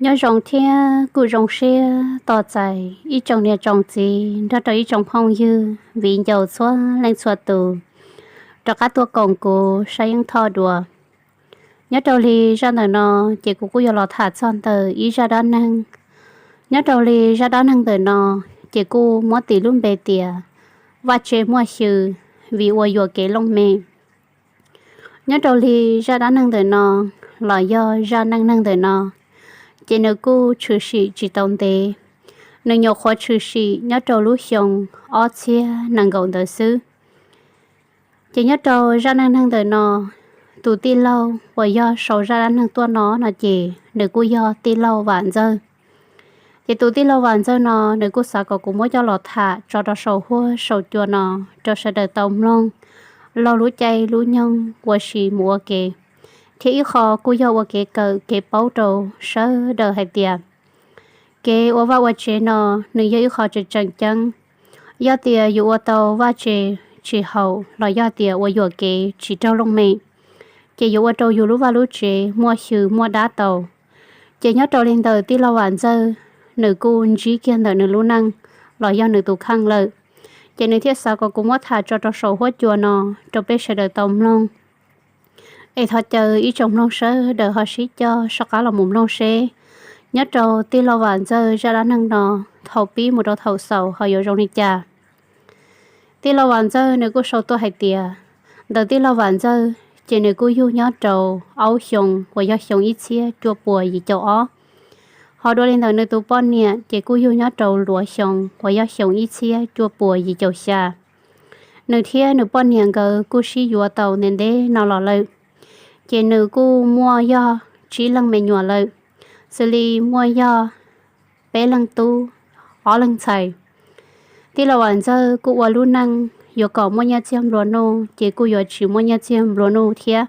Nyob zoo thiab kuj zoo siab tos txais ib tsoom niam tsoom txiv nrog rau ib tsoom phooj ywg viv ncaus txhua leej txhua tus rov qab tuaj koom kuv saib yeeb thoj dua. Nyob rau li zaj ntawm no ces kuv kuj yuav los tham txog ntawm ib zaj dab neeg. Nyob rau li zaj dab neeg ntawm no ces kuj muab tis lub npe tias Vaj Tse muaj xyw vim ua yuam kev looj mem. Nyob rau li zaj dab neeg ntawm no los yog zaj neej neeg ntawm no, ces nws kuj tshwm sim tsis tau ntev, nws nyuam qhuav tshwm sim nyob rau lub xyoo ob txhiab nees nkaum ntawd xwb. Ces nyob rau zaj neej neeg ntawm no, tus tij laug uas yog sau zaj dab neeg tuaj no no ces nws kuj yog tij laug Vam Ntxawg. Ces tus tij laug Vam Ntxawg no nws kuj xav kom kuv muab coj los tham tso rau saum huab saum cua no rau sawv daws tau mloog laug lub caij lub nyoog ua si mus ua ke, thiab ib qho kuj yog ua kev kawm kev paub rau sawv daws hais tias kev ua vaj ua tsev no nws yog ib qho tseem tseem ceeb. Yog tias yus ua tau vaj tse tsis haum los yog tias ua yuam kev tsis raug looj mem, ces yuav ua rau yus lub vaj lub tsev muaj xyw muaj dab tau. Ces nyob rau li ntawm tij laug Vam Ntxawg, nws kuj ntsib kiag ntawm nws lub neej los yog nws tus kheej lawm. Ces nws thiaj xav kom kuv muab tham tso rau saum huab cua no rau peb sawv daws tau mloog. Es thov caw ib tsoom mloog sawv daws ho sib coj soj qab los mus mloog seb nyob rau tij laug Vam Ntxawg zaj dab neeg no thaum pib mus rau thaum xaus ho yuav zoo li cas. Tij laug Vam Ntxawg nws kuj sau tuaj hais tias ntawm tij laug Vam Ntxawg ces nws kuj yug nyob rau aub xyoo uas yog xyoo ib txhiab cuaj puas yim caum ob. Ho dua li ntawm nws tus poj niam ces kuj yug nyob rau luav xyoo uas yog xyoo ib txhiab cuaj puas yim caum xya. Nws thiab nws poj niam nkawd kuj sib yuav tau ntev ntev no los lawm, ces nws kuj muaj yog tsib leej me nyuam lawm, xws li muaj yog peb leeg tub, ob leeg ntxhais. Tij laug Vam Ntxawg kuj ua lub neej yuav kom muaj nyiaj txiag nplua nuj ces kuj yuav tsis muaj nyiaj txiag nplua nuj thiab.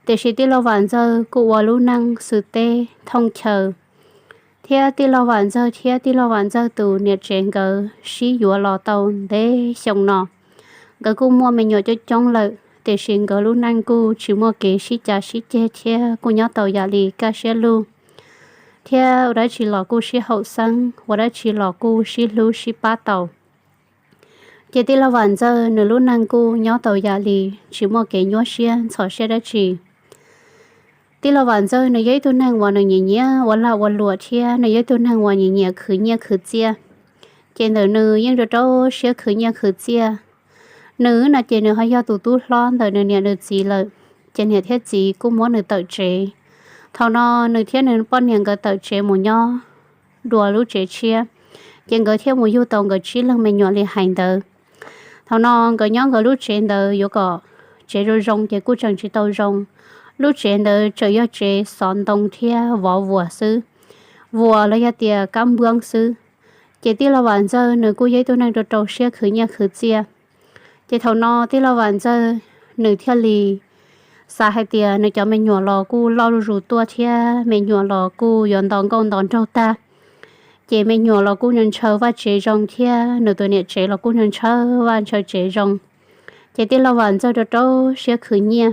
Tiam sis tij laug Vam Ntxawg kuj ua lub neej xwm teb thooj chaw, thiab tij laug Vam Ntxawg thiab tij laug Vam Ntxawg tus niam tsev nkawd sib yuav los tau ntev xyoo no. Nkawd kuj muaj me nyuam coob coob lawm, tiam sis nkawd lub neej kuj tsis muaj kev sib cav sib ceg thiab kuj nyob tau yam li kaj siab lug, thiab ua dab tsi los kuj sib haum xeeb, ua dab tsi los kuj sib hlub sib pab tau. Ces tij laug Vam Ntxawg nws lub neej kuj nyob tau yam li tsis muaj kev nyuaj siab ntxhov siab dab tsi. Tij laug Vam Ntxawg nws yog ib tug neeg uas nws nyiam nyiam ua lag ua luam thiab nws yog ib tug neeg uas nyiam nyiam khwv nyiaj khwv txiaj. Ces ntawm nws yeej rau rau siab khwv nyiaj khwv txiaj. Nws no ces nws ho yog tus tub hlob ntawm nws niam nws txiv lawm, ces niam thiab txiv kuj muab nws tawm tsev. Thaum no nws thiab nws poj niam nkawd tawm tsev mus nyob dua lub tsev tshiab, ces nkawd thiaj mus yug tau nkawd tsib leeg me nyuam li hais ntawd. Thaum no nkawd nyob nkawd lub tsev ntawd yuav kom tsev zoo zoo ces kuj tseem tsis tau zoo. Lub tsev ntawd tseem yog tsev xov ntoo thiab vov vuas xwb, vuas los yog tias kab npuab xwb. Ces tij laug Vam Ntxawg nws kuj yog ib tug neeg rau rau siab khwv nyiaj khwv txiaj. Ces thaum no tij laug Vam Ntxawg nws thiaj li xav hais tias nws cov me nyuam los kuj loj zuj zus tuaj thiab me nyuam los kuj yuav nto nkauj nto nraug tag, ces me nyuam los kuj ntshaw vaj tsev zoo thiab nws tus niam tsev los kuj ntshaw vaj ntshaw tsev zoo. Ces tij laug Vam Ntxawg rau rau siab khwv nyiaj.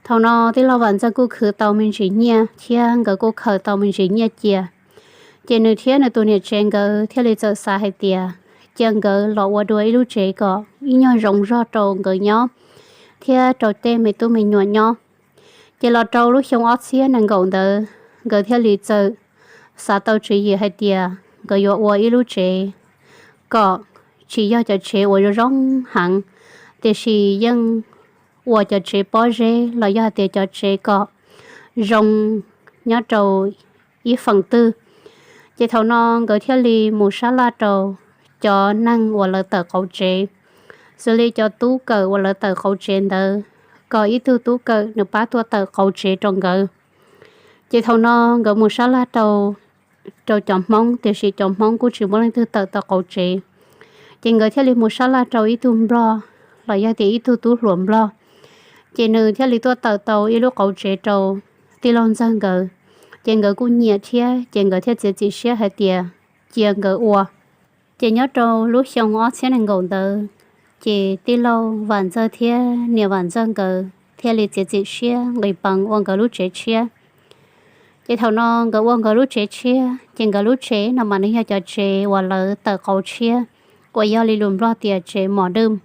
Thaum no tij laug Vam Ntxawg kuj khwv tau me ntsis nyiaj thiab nkawd kuj khaws tau me ntsis nyiaj cia. Ces nws thiab nws tus niam tsev nkawd thiaj li txawm xav hais tias cia nkawd los ua dua ib lub tsev kom ib nyuag zoo zog rau nkawd nyob thiab rau tej me tub me nyuam nyob. Ces los rau lub xyoo ob txhiab nees nkaum ntawd nkawd thiaj li txawm xav tau tswv yim hais tias nkawd yuav ua ib lub tsev kom tsis yog cov tsev uas zoo zoo heev, tiam sis yeej ua cov tsev pob zeb los yog hais tias cov tsev kom zoo nyob rau ib feem twg. Ces thaum no nkawd thiaj li mus sab laj rau cov neeg uas lawv tawm qauv tsev, xws li cov tub kawm uas lawv tawm qauv tsev ntawd, kom ib tug tub kawm nws pab tuaj tawm qauv tsev rau nkawd. Ces thaum no nkawd mus sab laj rau rau cov Hmoob, tiam sis cov Hmoob kuj tsis muaj leej twg tawm tau qauv tsev. Ces nkawd thiaj li mus sab laj rau ib tug Nplog los yog tias ib tug tub hluas Nplog. Ces nws thiaj li tuaj tawm tau ib lub qauv tsev rau tij laug Ntxawg nkawd. Ces nkawd kuj nyiam thiab ces nkawd thiaj txiav txim siab hais tias cia nkawd ua. Ces nyob rau lub xyoo ob txhiab nees nkaum ntawd, ces tij laug Vam Ntxawg thiab niam Vam Ntxawg nkawd thiaj li txiav txim siab nqis peev ua nkawd lub tsev tshiab. Ces thaum no nkawd ua nkawd lub tsev tshiab, ces nkawd lub tsev no mas nws yog cov tsev uas lawv tawm qauv tshiab, uas yog li lus Nplog tias tsev mos dwj.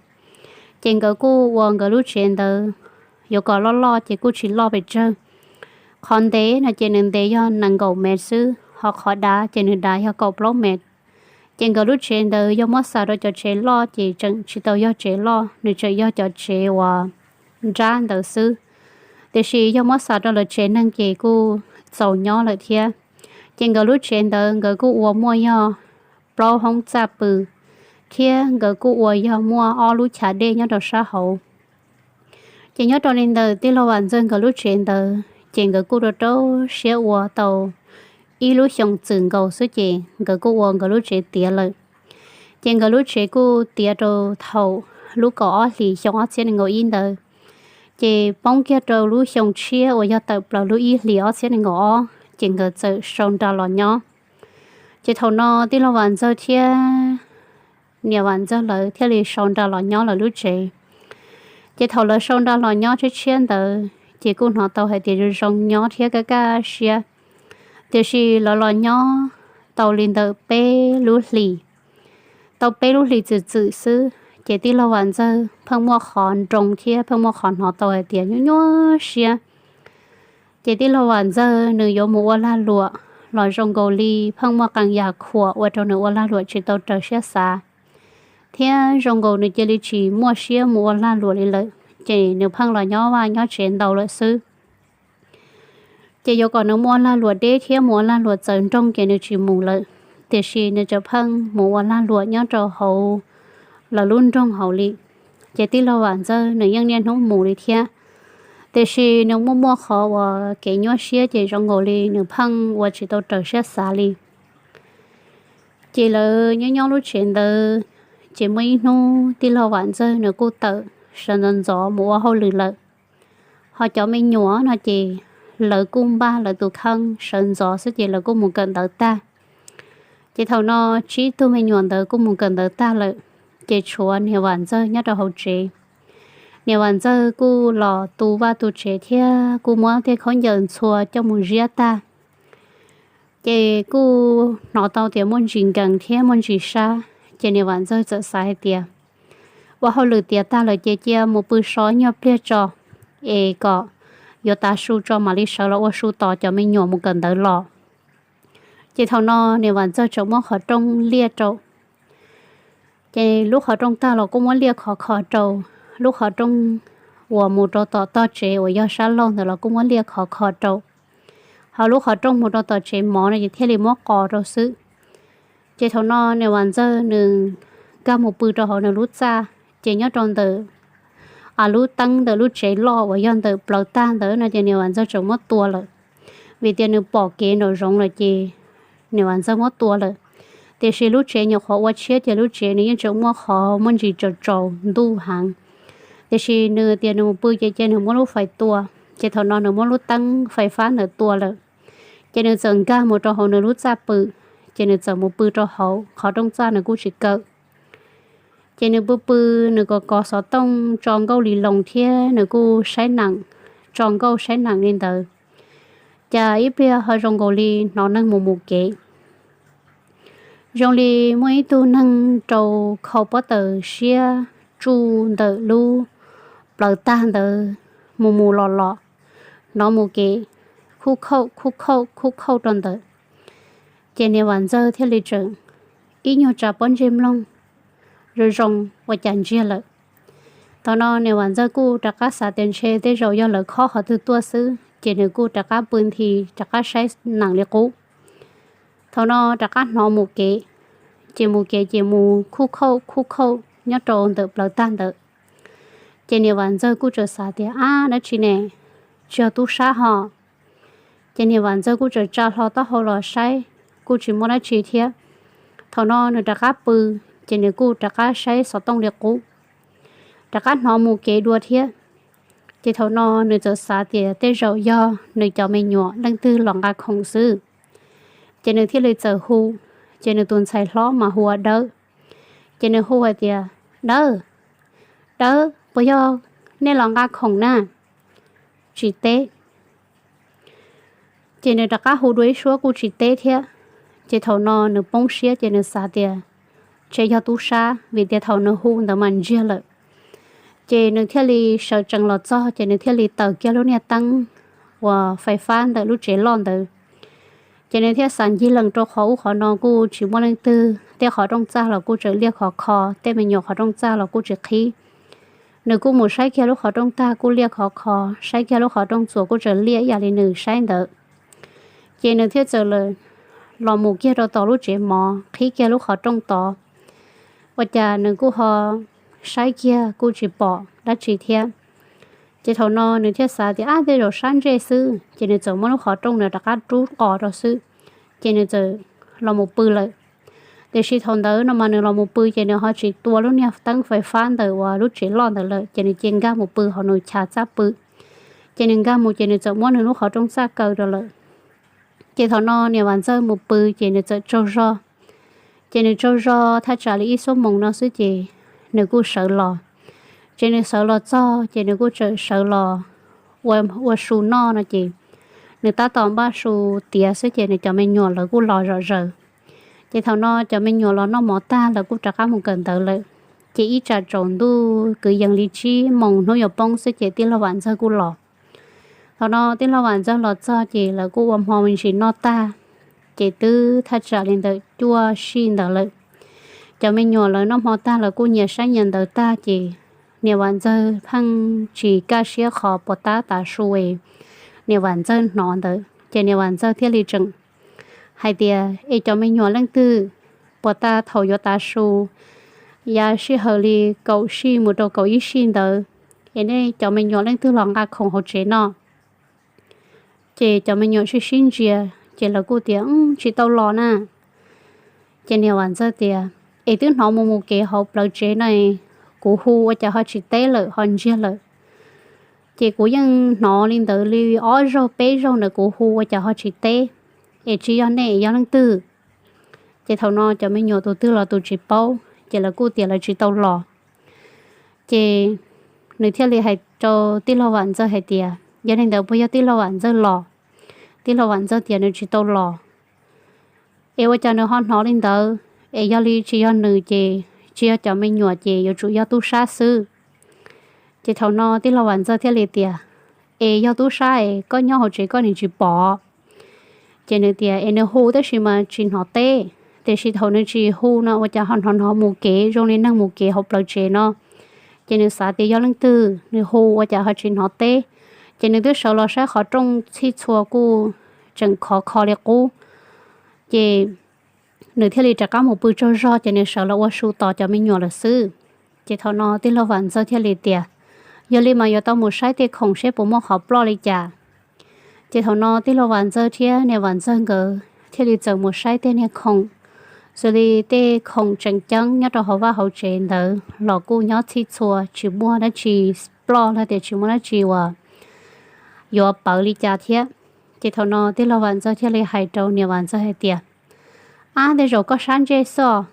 Ces nkawd kuj ua nkawd lub tsev ntawd, yuav kom loj loj ces kuj tsis loj pes tsawg. Qhov ntev no ces nws ntev yog nees nkaum mev xwb, ho qhov dav ces nws dav yog kaum plaub mev. Ces nkawd lub tsev ntawd yog muab xav rau cov tsev loj ces tseem tsis tau yog tsev loj, nws tseem yog cov tsev uas nrab ntawd xwb. Tiam sis yog muab xav rau lawv tsev neeg ces kuj txaus nyob lawm thiab. Ces nkawd lub tsev ntawd nkawd kuj ua muaj yog plaub hoob txaj pw, thiab nkawd kuj ua yog muaj ob lub chav dej nyob rau sab hauv. Ces nyob rau li ntawm tij laug Vam Ntxawg nkawd lub tsev ntawd ces nkawd kuj rau rau siab ua tau ib lub xyoos txwm nkaus xwb ces nkawd kuj ua nkawd lub tsev tiav lawm. Ces nkawd lub tsev kuj tiav rau thaum lub kaum ob hlis xyoo ob txhiab nees nkaum ib ntawd, ces poob kiag rau lub xyoo tshiab uas yog tawm plaws lub ib hlis ob txhiab nees nkaum ob ces nkawd txawm sau nra los nyob. Ces thaum no tij laug Vam Ntxawg thiab niam Vam Ntxawg lawv thiaj li sau nra los nyob lawv lub tsev. Ces thaum lawv sau nra los nyob tshiab tshiab ntawd ces kuj hnov tau hais tias zoo zoo nyob thiab kaj kaj siab. Tiam sis lawv los nyob tau li ntawm peb lub hlis, tau peb lub hlis txwm txwm xwb ces tij laug Vam Ntxawg pheej muaj qhov nroo thiab pheej muaj qhov hnov tau hais tias nyuaj nyuaj siab. Ces tij laug Vam Ntxawg nws yuav mus ua lag luam los zoo nkaus li pheej muaj qee yam khuam ua rau nws ua lag luam tsis tau raws siab xav, thiab zoo nkaus nws cia li tsis muaj siab mus ua lag luam li lawm, ces nws pheej los nyob vaj nyob tsev ntau lawm xwb. Ces yuav kom nws mus ua lag luam deb thiab mus ua lag luam txawv nroog ces nws tsis mus lawm, tiam sis nws tseem pheej mus ua lag luam nyob rau hauv lawv lub nroog hauv li. Ces tij laug Vam Ntxawg nws yeej niaj hnub mus li thiab, tiam sis nws muaj muaj qhov uas kev nyuaj siab ces zoo nkaus li nws pheej ua tsis tau raws siab xav li. Ces lawv nyob nyob lub tsev ntawd, ces muaj ib hnub tij laug Vam Ntxawg nws kuj tawm sawv ntxov ntxov mus ua hauj lwm lawm. Ho cov me nyuam no ces lawv kuj npaj lawv tus kheej sawv ntxov xwb ces lawv kuj mus kawm ntawv tag. Ces thaum no tsib tug me nyuam ntawd kuj mus kawm ntawv tag lawm, ces tshuav niam Vam Ntxawg nyob rau hauv tsev. Niam Vam Ntxawg kuj los tu vaj tu tsev thiab kuj muab tej khaub ncaws ntxhua coj mus ziab tag. Ces kuj hnov tau tias muaj ntsis nkees thiab muaj ntsis sab, ces niam Vam Ntxawg txawm xav hais tias ua hauj lwm tiav tag lawm ces cia mus pw so nyuag pliag tso, es kom yuav tav su tso mam li sawv los ua su tos cov me nyuam mus kawm ntawv los. Ces thaum no niam Vam Ntxawg tseem muab qhov rooj liaj rau. Ces lub qhov rooj tag los kuj muab liaj khov kho rau, lub qhov rooj uas mus rau tom tog tsev uas yog sab laug ntawd los kuj muab liaj khov kho rau, ho lub qhov rooj mus rau tom tsev mov no ces thiaj li muab qos rau xwb. Ces thaum no niam Vam Ntxawg nws nkag mus pw rau hauv nws lub txaj, ces nyob rau ntawm lub teeb ntawm lub tsev loj uas yog ntawm plawv tag ntawd no ces niam Vam Ntxawg tseem muab tua lawm, vim tias nws pom kev nraum zoov lawm ces niam Vam Ntxawg muab tua lawm. Tiam sis lub tsev nyuam qhuav ua tshiab ces lub tsev nws yeej tseem muaj qhov muaj ntsis tsaus tsaus ntuj heev, tiam sis nws tias nws mus pw ces cia nws muab lub fais tua, ces thaum no nws muab lub teeb fais fab ntawd tua lawm. Ces nws txawm nkag mus rau hauv nws lub txaj pw, ces nws txawm mus pw rau hauv qhov rooj txaj nws kuj tsis kawm. Ces nws pw pw, nws kov kov xov tooj tso nkauj li loos thiab nws kuj saib neem, tso nkauj saib neem li ntawd. Cas ib pliag ho zoo nkaus li hnov neeg mus mus kev. Zoo li muaj ib tug neeg rau khau pob taws siab tsuj ntawm lub plawv tag ntawd mus mus los los, hnov mus kev khuj khauj khuj khauj khuj khauj rau ntawd. Ces niam Vam Ntxawg thiaj li tseem ib nyuag tsa pob ntseg mloog zoo zoo ua cas ntsiag lawm. Thaum no niam Vam Ntxawg kuj rov qab xav tias ntshe tej zaum yog lawv khob qhov twg tuaj xwb, ces nws kuj rov qab pw nthi rov qab saib neem li qub. Thaum no rov qab hnov mus kev, ces mus kev ces mus khuj khauj khuj khauj nyob rau ntawm plawv tag ntawd. Ces niam Vam Ntxawg kuj tseem xav tias ab dab tsi ne, tsis yog tub sab ho. Ces niam Vam Ntxawg kuj tseem tsa hlo taub hau los saib, kuj tsis muaj dab tsi thiab. Thaum no nws rov qab pw, ces nws kuj rov qab saib xov tooj li qub, rov qab hnov mus kev dua thiab. Ces thaum no nws txawm xav tias tej zaum yog nws cov me nyuam leej twg los nqa khoom xwb. Ces nws thiaj li txawm hu, ces nws tus ntxhais hlob mas hu ua Dawb. Ces nws hu hais tias, Dawb, Dawb, puas yog nej los nqa khoom na? Tsis teb. Ces nws rov qab hu dua ib suab kuj tsis teb thiab. Ces thaum no nws poob siab ces nws xav tias ntshe yog tub sab, vim tias thaum nws hu ntawd mas ntsiag lawm. Ces nws thiaj li sawv tsees los txog ces nws thiaj li taws kiag lub niag teeb uas fais fab ntawm lub tsev loj ntawd. Ces nws thiaj xav ncig lees rau qhov ub qhov no kuj tsis muaj leej twg, tej qhov rooj txaj los kuj tseem liaj khov kho, tej me nyuam qhov rooj txaj los kuj tsis qhib. Nws kuj mus saib kiag lub qhov rooj tag kuj liaj khov kho, saib kiag lub qhov rooj txuas kuj tseem liaj ib yam li nws saib ntawd. Ces nws thiaj txawm los mus kiag rau tom lub tsev mov qhib kiag lub qhov rooj tod. Ua cas nws kuj ho saib kiag kuj tsis pom dab tsi thiab. Ces thaum no nws thiaj xav tias ab tej zaum sab ntsej xwb, ces nws txawm muab lub qhov rooj nws rov qab rub qos rau xwb, ces nws txawm los mus pw lawm. Tiam sis thaum ntawd no mas nws los mus pw ces nws ho tsis tua lub niag teeb fais fab ntawm uas lub tsev loj ntawd lawm, ces nws cia nkag mus pw hauv nws chav txaj pw. Ces nws nkag mus ces nws txawm muab nws lub qhov rooj txaj kaw rau lawm. Ces thaum no niam Vam Ntxawg mus pw ces nws txawm tsaug zog. Ces nws tsaug zog thaj tsam li ib xuab moos no xwb ces nws kuj sawv los. Ces nws sawv los txog ces nws kuj txawm sawv los ua su noj no ces nws tab tom npaj su tiav xwb ces nws cov me nyuam lawv kuj los zom zaws. Ces thaum no cov me nyuam los noj mov tag lawv kuj rov qab mus kawm ntawv lawm. Ces ib tsam tsaus ntuj kwv yees li tsib moos hnub yuav poob xwb ces tij laug Vam Ntxawg kuj los. Thaum no tij laug Vam Ntxawg los txog ces lawv kuj ua hmo me ntsis noj tag, ces twb thaj tsam li ntawm cuaj sij ntawd lawm. Cov me nyuam lawv noj hmo tag lawv kuj nyias saib nyias ntawv tag ces niam Vam Ntxawg pheej tsis kaj siab qhov puas tab tav su es niam Vam Ntxawg hnov ntawd ces niam Vam Ntxawg thiaj li tseem hais tias es cov me nyuam leej twg puas tab thaum yuav tav su yav sij hawm li kaum sij mus rau kaum ib sij ntawd, es nej cov me nyuam leej twg los nqa khoom hauv tsev no? Ces cov me nyuam sib sib ntsia ces lawv kuj tias tsis tau los na. Ces niam Vam Ntxawg tias es twb hnov mus mus kev hauv plawv tsev no, kuv hu ua cas ho tsis teb lawm ho ntsiag lawm? Ces kuv yeej hnov li ntawd li ob zaug peb zaug ntawd kuv hu ua cas ho tsis teb, es tsis yog nej yog leej twg? Ces thaum no cov me nyuam tus twg los tus tsis paub ces lawv kuj tias lawv tsis tau los. Ces nws thiaj li hais rau tij laug Vam Ntxawg hais tias yog li ntawd puas yog tij laug Vam Ntxawg los? Tij laug Vam Ntxawg tias nws tsis tau los. Es ua cas nws ho hnov li ntawd? Es yog li tsis yog nws ces tsis yog cov me nyuam ces yuav tsum yog tub sab xwb. Ces thaum no tij laug Vam Ntxawg thiaj li tias es yog tub sab es koj nyob hauv tsev koj nim tsis pom? Ces nws tias es nws hu tab sis mas tsis hnov teb, tiam sis thaum nws tsis hu no ua cas ho hnov hnov mus kev zoo li neeg mus kev hauv plawv tsev no. Ces nws xav tias yog leej twg nws hu ua cas ho tsis hnov teb. Ces nws twb sawv los saib qhov rooj txhij txhua kuj tseem khov kho li qub. Ces nws thiaj li rov qab mus pw tsaug zog ces nws sawv los ua su tos cov me nyuam lawm xwb. Ces thaum no tij laug Vam Ntxawg thiaj li tias yog li mas yuav tau mus saib tej khoom seb puas muaj qhov ploj li cas. Ces thaum no tij laug Vam Ntxawg thiab niam Vam Ntxawg nkawd thiaj li txawm mus saib tej niag khoom, xws li tej khoom tseem ceeb nyob rau hauv vaj hauv tsev ntawd los kuj nyob txhij txhua tsis muaj dab tsi ploj los tias tsis muaj dab tsi uas yuav pawv li cas thiab. Ces thaum no tij laug Vam Ntxawg thiaj li hais rau niam Vam Ntxawg hais tias ab tej zaum koj sab ntsej xwb os.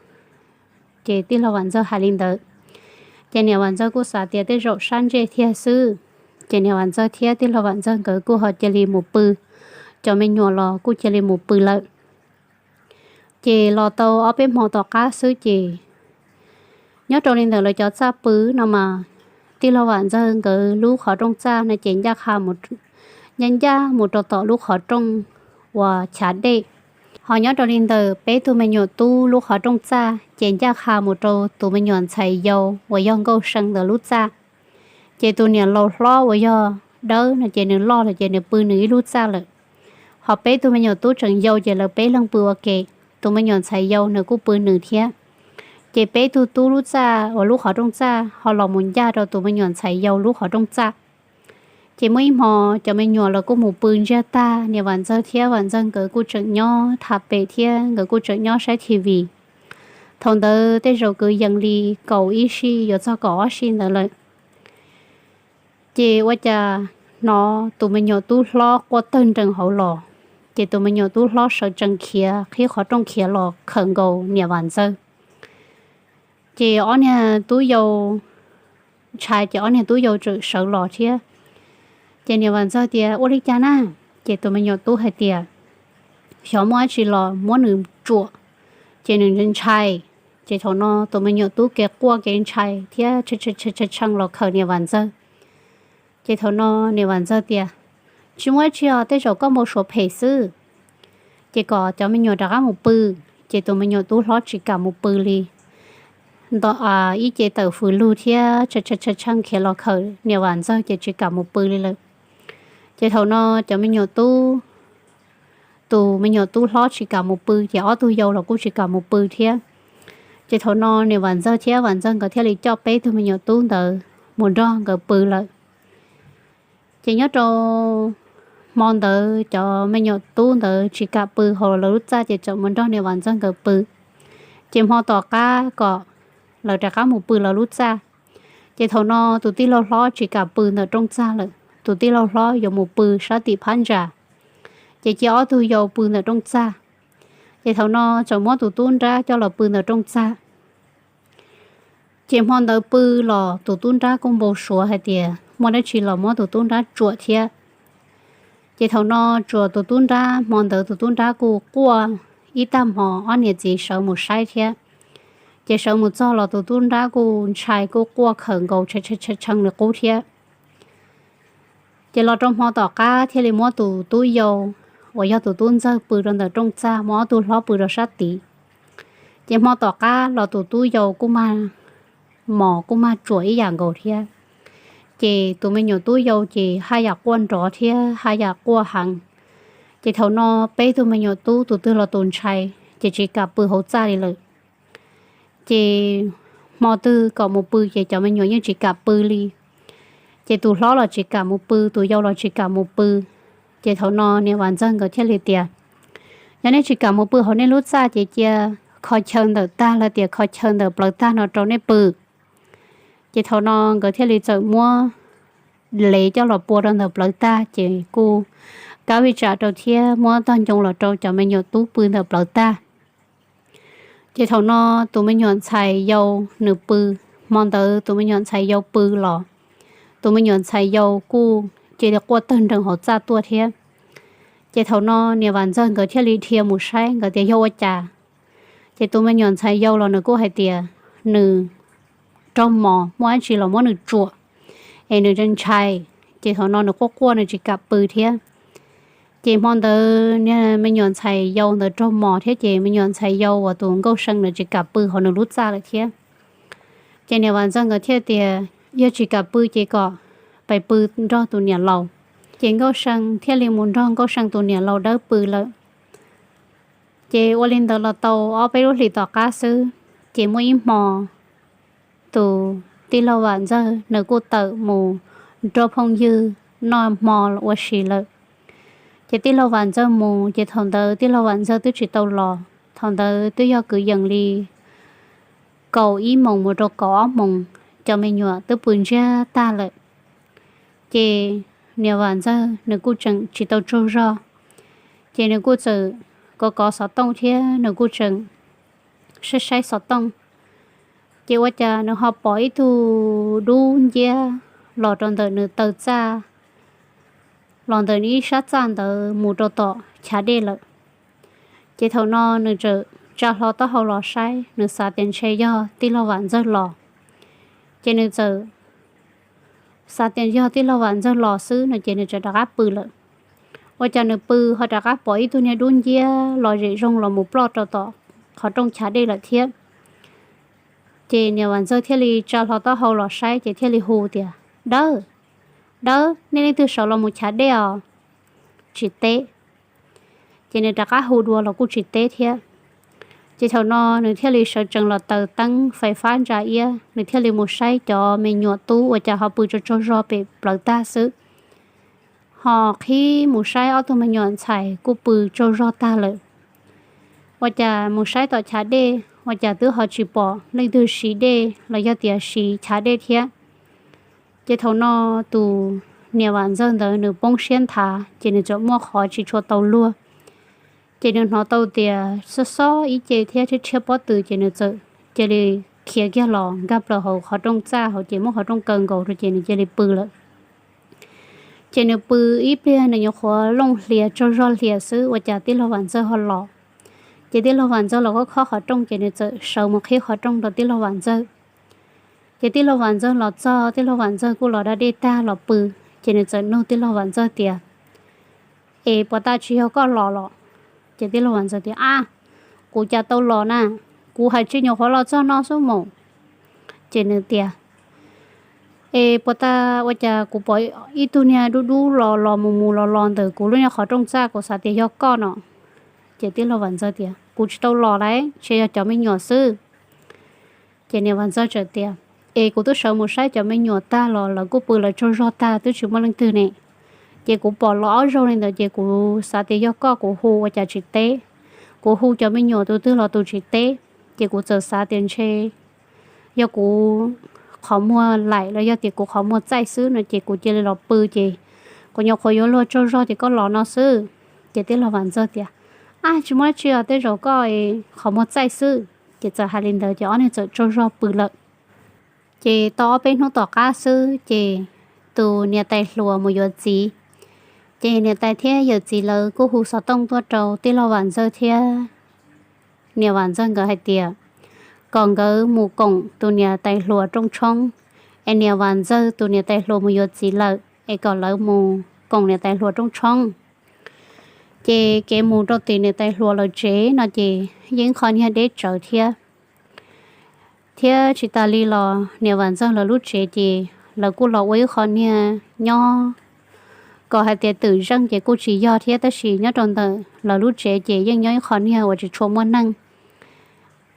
Ces tij laug Vam Ntxawg hais li ntawd, ces niam Vam Ntxawg kuj xav tias tej zaum sab ntsej thiab xwb. Ces niam Vam Ntxawg thiab tij laug Vam Ntxawg nkawd kuj ho cia li mus pw, cov me nyuam los kuj cia li mus pw lawm. Ces los tau ob peb hmo tom qab xwb ces nyob rau li ntawm lawv cov txaj pw no mas tij laug Vam Ntxawg nkawd lub qhov rooj txaj no ces ncaj qha ncaj ncaj mus rau tom lub qhov rooj uas chav dej. Ho nyob rau li ntawm peb tug me nyuam tub lub qhov rooj txaj ces ncaj qha mus rau tus me nyuam ntxhais yau uas yog Nkauj See ntawd lub txaj. Ces tus niam laus hlob uas yog Dawb no ces nws loj lawm ces nws pw nws ib lub txaj lawm. Ho peb tug me nyuam tub tseem yau ces lawv peb leeg pw ua ke, tus me nyuam ntxhais yau nws kuj pw nws thiab. Ces peb tug tub lub txaj uas lub qhov rooj txaj ho los mus ncaj rau tus me nyuam ntxhais yau lub qhov rooj txaj. Ces muaj ib hmo cov me nyuam los kuj mus pw ntsiag tag, niam Vam Ntxawg thiab Vam Ntxawg nkawd kuj tseem nyob tham pem thiab nkawd kuj tseem nyob saib T V. Thaum ntawd tej zaum kwv yees li kaum ib sij yuav txog kaum ob sij ntawd lawm. Ces ua cas hnov tus me nyuam tub hlob quaj tawg nrees hauv los. Ces tus me nyuam tub hlob sawv tsees khiav qhib qhov rooj khiav los khawm nkaus niam Vam Ntxawg. Ces ob niag tub yau ntshai ces ob niag tub yau txawm sawv los thiab. Ces niam Vam Ntxawg tias ua li cas na? Ces tus me nyuam tub hais tias xyov muaj dab tsi los muab nws tsuam, ces nws ntshai ntshai. Ces thaum no tus me nyuam tub kev quaj kev ntshai thiab tshee los khawm niam Vam Ntxawg. Ces thaum no niam Vam Ntxawg tias, tsis muaj dab tsi os, tej zaum koj npau suav phem xwb. Ces kom cov me nyuam rov qab mus pw. Ces tus me nyuam tub hlob tsis kam mus pw li, nto ib ce tawm fws lug thiab tshee khiav los khawm niam Vam Ntxawg ces tsis kam mus pw li lawm. Ces thaum no cov me nyuam tub, tus me nyuam tub hlob tsis kam mus pw ces ob tug yau los kuj tsis kam mus pw thiab. Ces thaum no niam Vam Ntxawg thiab Vam Ntxawg nkawd thiaj li coj peb tug me nyuam tub ntawd mus nrog nkawd pw lawm. Ces nyob rau hmo ntawd cov me nyuam tub ntawd tsis kam pw hauv lawv lub txaj ces txawm mus nrog niam Vam Ntxawg nkawd pw. Ces hmo tom qab kom lawv rov qab mus pw lawv lub txaj. Ces thaum no tus tij laug hlob tsis kam pw ntawm rooj txaj lawm, tus tij laug hlob yuav mus pw sab tim phab ntsa. Ces cia ob tug yau pw ntawm rooj txaj. Ces thaum no txawm muab tus tub nrab coj los pw ntawm rooj txaj. Ces hmo ntawd pw los tus tub nrab kuj npau suav hais tias muaj dab tsi los muab tus tub nrab tsuam thiab. Ces thaum no tsuas tus tub nrab, hmo ntawd tus tub nrab kuj quaj ib tag hmo, ob niam txiv sawv mus saib thiab. Ces sawv mus txog los tus tub nrab kuj ntshai kuj quaj khawm nkaus tshee tshee li qub thiab. Ces los rau hmo tom qab thiaj li muab tus tub yau uas yog tus tub ntxawg pw rau ntawm rooj txaj, muab ob tug hlob pw rau sab tid. Ces hmo tom qab los tus tub yau kuj mag mos kuj mag tsuam ib yam nkaus thiab. Ces tus me nyuam tub yau ces haj yam quaj nrov thiab haj yam quaj heev. Ces thaum no peb tug me nyuam tub tus twg los tus ntshai, ces tsis kam pw hauv txaj li lawm. Ces hmo twg kom mus pw ces cov me nyuam yeej tsis kam pw li. Ces tus hlob los tsis kam mus pw, tus yau los tsis kam mus pw. Ces thaum no niam Vam Ntxawg nkawd thiaj li tias, yog nej tsis kam mus pw hauv nej lub txaj ces cia kho chaw ntawm tag los tias kho chaw ntawm plawv tag no rau nej pw. Ces thaum no nkawd thiaj li txawm muab lev coj los pua rau ntawm plawv tag ces kuj kab vij tsam rau thiab muab tog ncoo los rau cov me nyuam tub pw ntawm plawv tag. Ces thaum no tus me nyuam ntxhais yau nws pw, hmo ntawd tus me nyuam ntxhais yau pw los tus me nyuam ntxhais yau kuj cia li quaj tawg nreeg hauv txaj tuaj thiab. Ces thaum no niam Vam Ntxawg nkawd thiaj li dhia mus saib, nkawd tias yog ua cas. Ces tus me nyuam ntxhais yau los nws kuj hais tias nws raug mos, muaj dab tsi los muab nws tsuam es nws ntshai. Ces thaum no nws quaj quaj nws tsis kam pw thiab. Ces hmo ntawd me nyuam ntxhais yau ntawd raug mos thiab ces me nyuam ntxhais yau uas tus Nkauj See nws tsis kam pw hauv nws lub txaj lawm thiab. Ces niam Vam Ntxawg nkawd thiaj tias yog tsis kam pw ces kom pais pw nrog tus niam laus. Ces Nkauj See thiaj li mus nrog Nkauj See tus niam laus dawb pw lawm. Ces ua li ntawd los tau ob peb lub hlis tom qab xwb, ces muaj ib hmo tus tij laug Vam Ntxawg nws kuj tawm mus nrog phooj ywg noj hmo ua si lawm. Ces tij laug Vam Ntxawg mus ces thaum ntawd tij laug Vam Ntxawg twb tsis tau los, thaum ntawd twb yog kwv yees li kaum ib moos mus rau kaum ob moos, cov me nyuam twb pw ntsiag tag lawm. Ces niam Vam Ntxawg nws kuj tseem tsis tau tsaug zog, ces nws kuj txawm kov kov xov tooj thiab nws kuj tseem saib saib xov tooj. Ces ua cas nws ho pom ib tug dub nciab los rau ntawm nws taw txaj, los ntawm nws ib sab txaj ntawd mus rau tom chav dej lawm. Ces thaum no nws txawm tsa hlo taub hau los saib, nws xav tias ntshe yog tij laug Vam Ntxawg los. Ces nws txawm xav tias yog tij laug Vam Ntxawg los xwb no ces nws txawm rov qab pw lawm. Ua cas nws pw ho rov qab pom ib tug niag dub nciab los zem zoo los mus ploj rau tom qhov rooj chav dej lawm thiab. Ces niam Vam Ntxawg thiaj li tsa hlo taub hau los saib ces thiaj li hu tias, Dawb, Dawb, nej leej twg sawv los mus chav dej os? Tsis teb. Ces nws rov qab hu dua los kuj tsis teb thiab. Ces thaum no nws thiaj li sawv tsees los taws teeb fais fab ntsa iab, nws thiaj li mus saib cov me nyuam tub ua cas ho pw tsaug tsaug zog pem plawv tag xwb. Ho qhib mus saib ob tug me nyuam ntxhais kuj pw tsaug zog tag lawm. Ua cas mus saib tom chav dej ua cas twb ho tsis pom leej twg siv dej los yog tias siv chav dej thiab. Ces thaum no tus niam Vam Ntxawg ntawd nws poob siab nthav ces nws txawm muaj qhov tsis tshua tau luag. Ces nws hnov tau tias xob xob ib ce thiab rhiab rhiab pob tw ces nws txawm cia li khiav kiag los nkag plaws hauv qhov rooj txaj hauv ces muab qhov rooj kaw nkaus rau ces nws cia li pw lawm. Ces nws pw ib pliag nws nyuam qhuav looj hlias tsaug zog hlias xwb ua cas tij laug Vam Ntxawg ho los. Ces tij laug Vam Ntxawg los khob khob qhov rooj ces nws txawm sawv mus qhib qhov rooj rau tij laug Vam Ntxawg. Ces tij laug Vam Ntxawg los txog, tij laug Vam Ntxawg kuj los da dej tag los pw. Ces nws txawm nug tij laug Vam Ntxawg tias, Es puas tas tsis yog koj los los? Ces tij laug Vam Ntxawg tias, Ab, kuv cas tau los na, kuv hais tsis nyuam qhuav los txog no xwb mus. Ces nws tias, Es puas tas ua cas kuv pom ib tug niag dub dub los los mus mus los los ntawm kuv lub niag qhov rooj txaj, kuv xav tias yog koj no. Ces tij laug Vam Ntxawg tias, Kuv tsis tau los lauj, ntshe yog cov me nyuam xwb. Ces niam Vam Ntxawg txawm tias, Es kuv twb sawv mus saib cov me nyuam tag los lawv kuj pw lawv tsaug zog tag twb tsis muaj leej twg ne. Ces kuv pom los ob zaug li ntawd ces kuv xav tias yog koj, kuv hu ua cas tsis teb. Kuv hu cov me nyuam tus twg los tus tsis teb. Ces kuv txawm xav tias ntshe yog kuv qhov muag laim los yog tias kuv qhov muag txaij xwb no ces kuv cia li los pw ces kuv nyuam qhuav yuav luag tsaug zog ces koj los no xwb. Ces tij laug Vam Ntxawg tias, Ab, tsis muaj dab tsi os, tej zaum koj qhov muag txaij xwb. Ces txawm hais li ntawd ces ob niag txawm tsaug zog pw lawm. Ces tau ob peb hnub tom qab xwb ces tus niam tais hluas mus yuav txiv. Ces niam tais thiab yawm txiv lawv kuj hu xov tooj tuaj rau tij laug Vam Ntxawg thiab niam Vam Ntxawg nkawd hais tias kom nkawd mus koom tus niam tais hluas rooj tshoob, es niam Vam Ntxawg tus niam tais hluas mus yuav txiv lawm es kom lawv mus koom niam tais hluas rooj tshoob. Ces kev mus rau tim niam tais hluas lawv tsev no ces yeej qho niag deb tsawv thiab. Thiab tsis tas li los niam Vam Ntxawg lawv lub tsev ces lawv kuj los ua ib qho niag nyob, kom hais tias twm zeej ces kuj tsis yog thiab, tab sis nyob rau ntawm lawv lub tsev ces yeej nyob ib qho niag uas tsis tshua muaj neeg.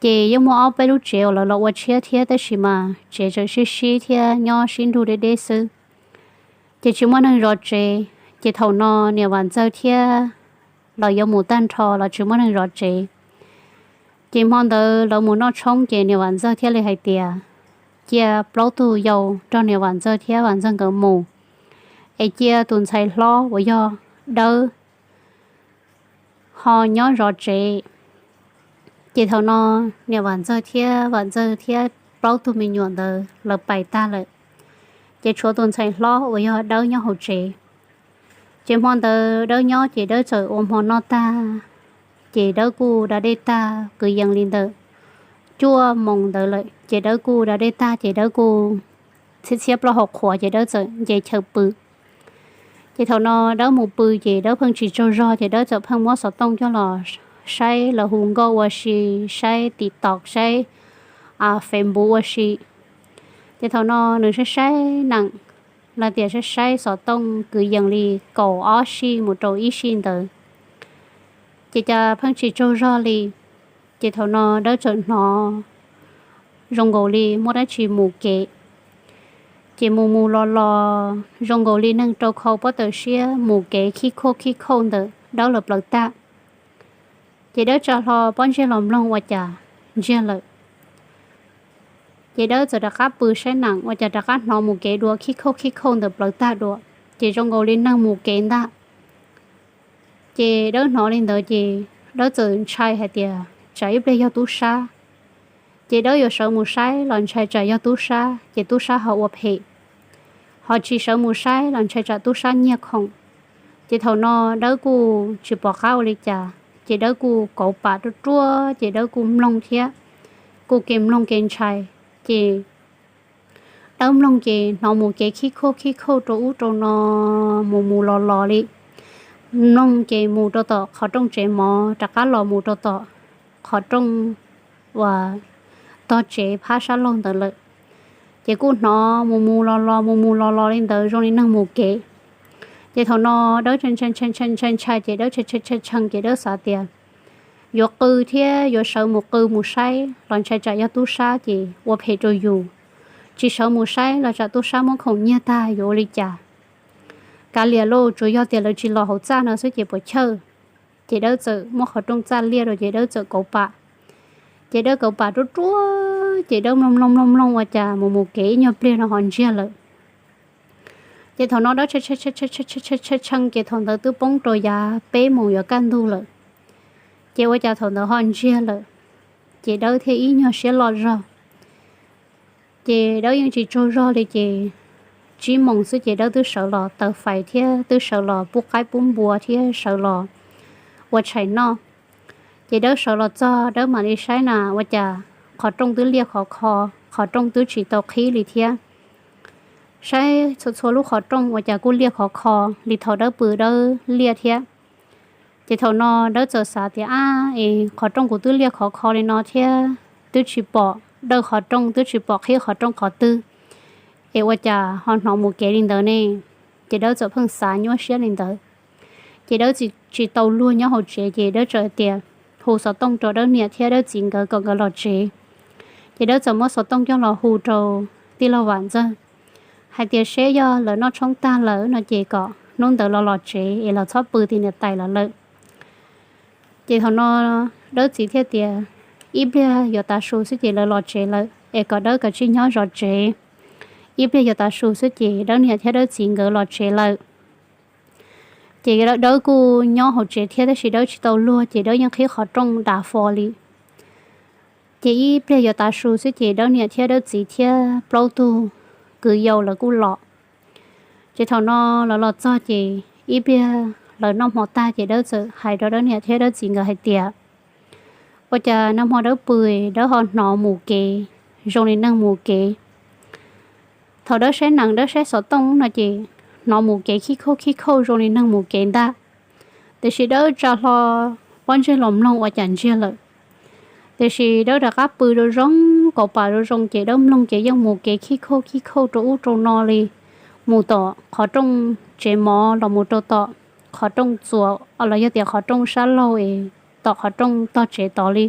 Ces yeej muaj ob peb lub tsev uas lawv los ua tshiab thiab, tab sis mas tsev tseem sib sib thiab nyob sib nrug deb deb xwb. Ces tsis muaj neeg zov tsev, ces thaum no niam Vam Ntxawg thiab lawv yuav mus tag nrho los tsis muaj neeg zov tsev. Ces hmo ntawd lawv mus noj tshoob ces niam Vam Ntxawg thiaj li hais tias cia plaub tug yau nrog niam Vam Ntxawg thiab Vam Ntxawg nkawd mus, es cia tus ntxhais hlob uas yog Dawb ho nyob zov tsev. Ces thaum no niam Vam Ntxawg thiab Vam Ntxawg thiab plaub tug me nyuam ntawd lawv pais tag lawm, ces tshuav tus ntxhais hlob uas yog Dawb nyob hauv tsev. Ces hmo ntawd Dawb nyob ces Dawb txawm ua hmo noj tag, ces Dawb kuj da dej tag kwv yees li ntawm cuaj moos ntawd lawm, ces Dawb kuj da dej tag ces Dawb kuj txhiab txhiab plaub hau qhuav ces Dawb txawm nce chaw pw. Ces thaum no Dawb mus pw ces Dawb pheej tsis tsaug zog ces Dawb txawm pheej muab xov tooj coj los saib lawv hu nkauj ua si, saib TikTok, saib Facebook ua si. Ces thaum no nws saib saib neem, los tias saib saib xov tooj kwv yees li kaum ob sij mus rau ib sij ntawd, ces cas pheej tsis tsaug zog li. Ces thaum no Dawb txawm hnov zoo nkaus li muaj dab tsi mus kev, ces mus mus los los zoo nkaus li neeg rau khau pob tawm siab mus kev khib khauj khib khauj ntawm Dawb lawv plawv tag. Ces Dawb tsa hlo pob ntseg los mloog ua cas ntsiag lawm. Ces Dawb txawm rov qab pw saib neem ua cas rov qab hnov mus kev dua khib khauj khib khauj ntawm plawv tag dua, ces zoo nkaus li neeg mus kev ntag. Ces Dawb hnov li ntawd ces Dawb txawm ntshai hais tias tsam ib pliag yog tub sab. Ces Dawb yuav sawv mus saib los ntshai tsam yog tub sab ces tub sab ho ua phem, ho tsis sawv mus saib los ntshai tsam tub sab nyiag khoom. Ces thaum no Dawb kuj tsis pom qab ua li cas, ces Dawb kuj kauv pam ruaj ruaj ces Dawb kuj mloog thiab, kuj kev mloog kev ntshai. Ces Dawb mloog ces hnov mus kev khib khauj khib khauj rau ub rau no, mus mus los los li. Mloog ces mus rau tom qhov rooj tsev mov, rov qab los mus rau tom qhov rooj uas tog tsev phab sab laug ntawd lawm. Ces kuj hnov mus mus los los mus mus los los li ntawd zoo li neeg mus kev. Ces thaum no Dawb ntshai ntshai ntshai ces Dawb tshee tshee ces Dawb xav tias yuav qw thiab yuav sawv mus qw mus saib los ntshai tsam yog tub sab ces ua phem rau yus, tsis sawv mus saib los tsam tub sab muab khoom nyiag tag yuav ua li cas. Kav liam lauj, tsuas yog tias lawv tsis los hauv txaj no xwb ces puas chawj. Ces Dawb txawm muab qhov rooj txaj liaj rau ces Dawb txawm kauv pam. Ces Dawb kauv pam ruaj ruaj ces Dawb mloog mloog mloog mloog ua cas mus mus kev ib nyuag pliag no ho ntsiag lawm. Ces thaum no Dawb tshee tshee ces thaum ntawd twb poob rau yav peb moos yuav kaj ntug lawm. Ces ua cas thaum ntawd ho ntsiag lawm, ces Dawb thiaj ib nyuag siab loj zog. Ces Dawb yeej tsis tsaug zog li ces tsib moos xwb ces Dawb twb sawv los taws fais thiab twb sawv los pub qaib pub npua thiab sawv los ua tshais noj. Ces Dawb sawv los txog Dawb mam li saib na ua cas qhov rooj twb liaj khov kho, qhov rooj twb tsis tau qhib li thiab. Saib txhua txhua lub qhov rooj ua cas kuj liaj khov kho li thaum Dawb pw Dawb liaj thiab. Ces thaum no Dawb txawm xav tias, ab es qhov rooj kuv twb liaj khov kho li no thiab twb tsis pom dawj qhov rooj twb tsis pom qhib qhov rooj qhov twg, es ua cas ho hnov mus kev li ntawd ne? Ces Dawb txawm pheej xav nyuaj siab li ntawd. Ces Dawb tsis tau luag nyob hauv tsev ces Dawb txawm tias hu xov tooj rau Dawb niam thiab Dawb txiv nkawd kom nkawd los tsev. Ces Dawb txawm muab xov tooj coj los hu rau tij laug Vam Ntxawg hais tias seb yog lawv noj tshoob tag lawm no ces kom hnub ntawd los los tsev es los txhob pw tim niam tais lawv lawm. Ces thaum no Dawb txiv thiaj tias ib pliag yuav tav su xwb ces lawv los tsev lawm es kom Dawb kav tsij nyob zov tsev. Ib pliag yuav tav su xwb ces Dawb niam thiab Dawb txiv nkawd los tsev lawm. Ces Dawb kuj nyob hauv tsev thiab tab sis Dawb tsis tau luag ces Dawb yeej qhib qhov rooj dav fo li. Ces ib pliag yuav tav su xwb ces Dawb niam thiab Dawb txiv thiab plaub tug kwv yau lawv kuj los. Ces thaum no lawv los txog ces ib pliag lawv noj hmo tag ces Dawb txawm hais rau Dawb niam thiab Dawb txiv nkawd hais tias ua cas nag hmo Dawb pw Dawb ho hnov mus kev zoo li neeg mus kev. Thaum Dawb saib nees Dawb saib xov tooj no ces hnov mus kev khib khauj khib khauj zoo li neeg mus kev ntag. Tiam sis Dawb tsa hlo pob ntseg los mloog ua cas ntsiag lawm. Tiam sis Dawb rov qab pw rau zoo, kaus pam rau zoo ces Dawb mloog ces yeej mus kev khib khauj khib khauj rau ub rau no li, mus tom qhov rooj tsev mov los mus rau tom qhov rooj txuas los yog tias qhov rooj sab laug es tom qhov rooj tog tsev tod li.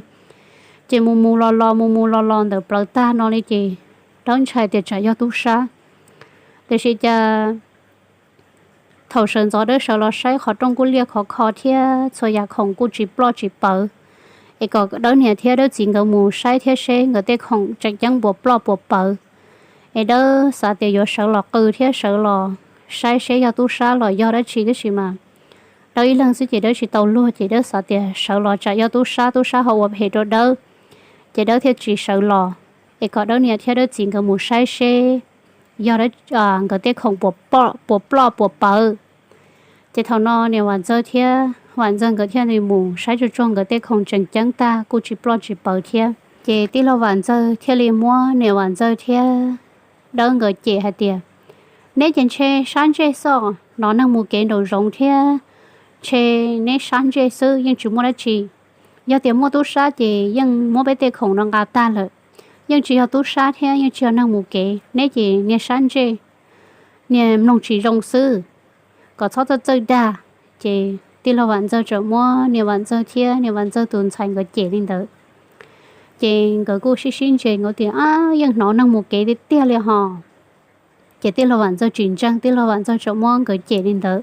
Ces mus mus los los mus mus los los ntawm plawv tag no li ces Dawb ntshai tias tsam yog tub sab. Tiam sis cas thaum sawv ntxov Dawb sawv los saib qhov rooj kuj liaj khov kho thiab txhua yam khoom kuj tsis ploj tsis pawv, es kom Dawb niam thiab Dawb txiv nkawd mus saib thiab seb nkawd tej khoom tseem ceeb puas ploj puas pawv. Es Dawb xav tias yuav sawv los qw thiab sawv los saib seb yog tub sab los yog dab tsi tab sis mas Dawb ib leeg xwb ces Dawb tsis tau luag ces Dawb xav tias sawv los tsam yog tub sab, tub sab ho ua phem rau Dawb, ces Dawb thiaj tsis sawv los, es kom Dawb niam thiab Dawb txiv nkawd mus saib seb yog nkawd tej khoom puas ploj puas pawv. Ces thaum no niam Vam Ntxawg thiab Vam Ntxawg nkawd thiaj li mus saib tsuag tsuag nkawd tej khoom tseem ceeb tag kuj tsis ploj tsis pawv thiab. Ces tij laug Vam Ntxawg thiaj li muab niam Vam Ntxawg thiab Dawb nkawd cem hais tias, neb ces ntshe sab ntsej xwb, hnov neeg mus kev nraum zoov thiab ntshe neb sab ntsej xwb yeej tsis muaj dab tsi. Yog tias muaj tub sab ces yeej muab peb tej khoom no nqa tag lawm. Yeej tsis yog tub sab thiab yeej tsis yog neeg mus kev, neb ces niag sab ntsej, niag mloog tsis zoo xwb, kom txhob txawj txawj dag. Ces tij laug Vam Ntxawg txawm muab niam Vam Ntxawg thiab niam Vam Ntxawg tus ntxhais nkawd cem li ntawd. Ces nkawd kuj sib sib ntse nkawd tias, ab, yeej hnov neeg mus kev tiag tiag li hos. Ces tij laug Vam Ntxawg tsis ntseeg, tij laug Vam Ntxawg txawm muab nkawd cem li ntawd.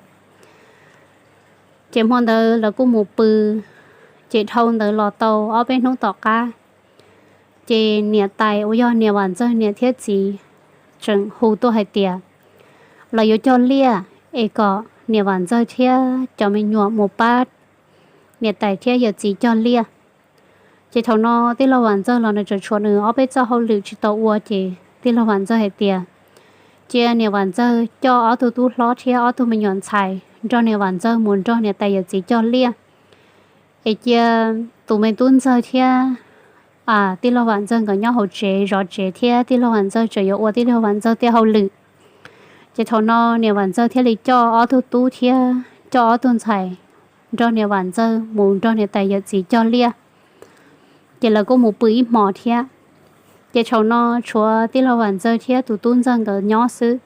Ces hmo ntawd lawv kuj mus pw, ces dhau ntawd los tau ob peb hnub tom qab, ces niam tais uas yog niam Vam Ntxawg niam thiab txiv tseem hu tuaj hais tias lawv yuav cog liaj, es kom niam Vam Ntxawg thiab cov me nyuam mus pab niam tais thiab yawm txiv cog liaj. Ces thaum no tij laug Vam Ntxawg los nws tseem tshuav nws ob peb txoj hauj lwm tsis tau ua, ces tij laug Vam Ntxawg hais tias cia niam Vam Ntxawg coj ob tug tub hlob thiab ob tug me nyuam ntxhais nrog niam Vam Ntxawg mus nrog niam tais yawm txiv cog liaj, es cia tus me tub ntxawg thiab tij laug Vam Ntxawg nkawd nyob hauv tsev zov tsev thiab tij laug Vam Ntxawg tseem yuav ua tij laug Vam Ntxawg tej hauj lwm. Ces thaum no niam Vam Ntxawg thiaj li coj ob tug tub thiab coj ob tug ntxhais nrog niam Vam Ntxawg mus nrog niam tais yawm txiv cog liaj. Ces lawv kuj mus pw ib hmos thiab. Ces thaum no tshuav tij laug Vam Ntxawg thiab tus tub ntxawg nkawd nyob xwb.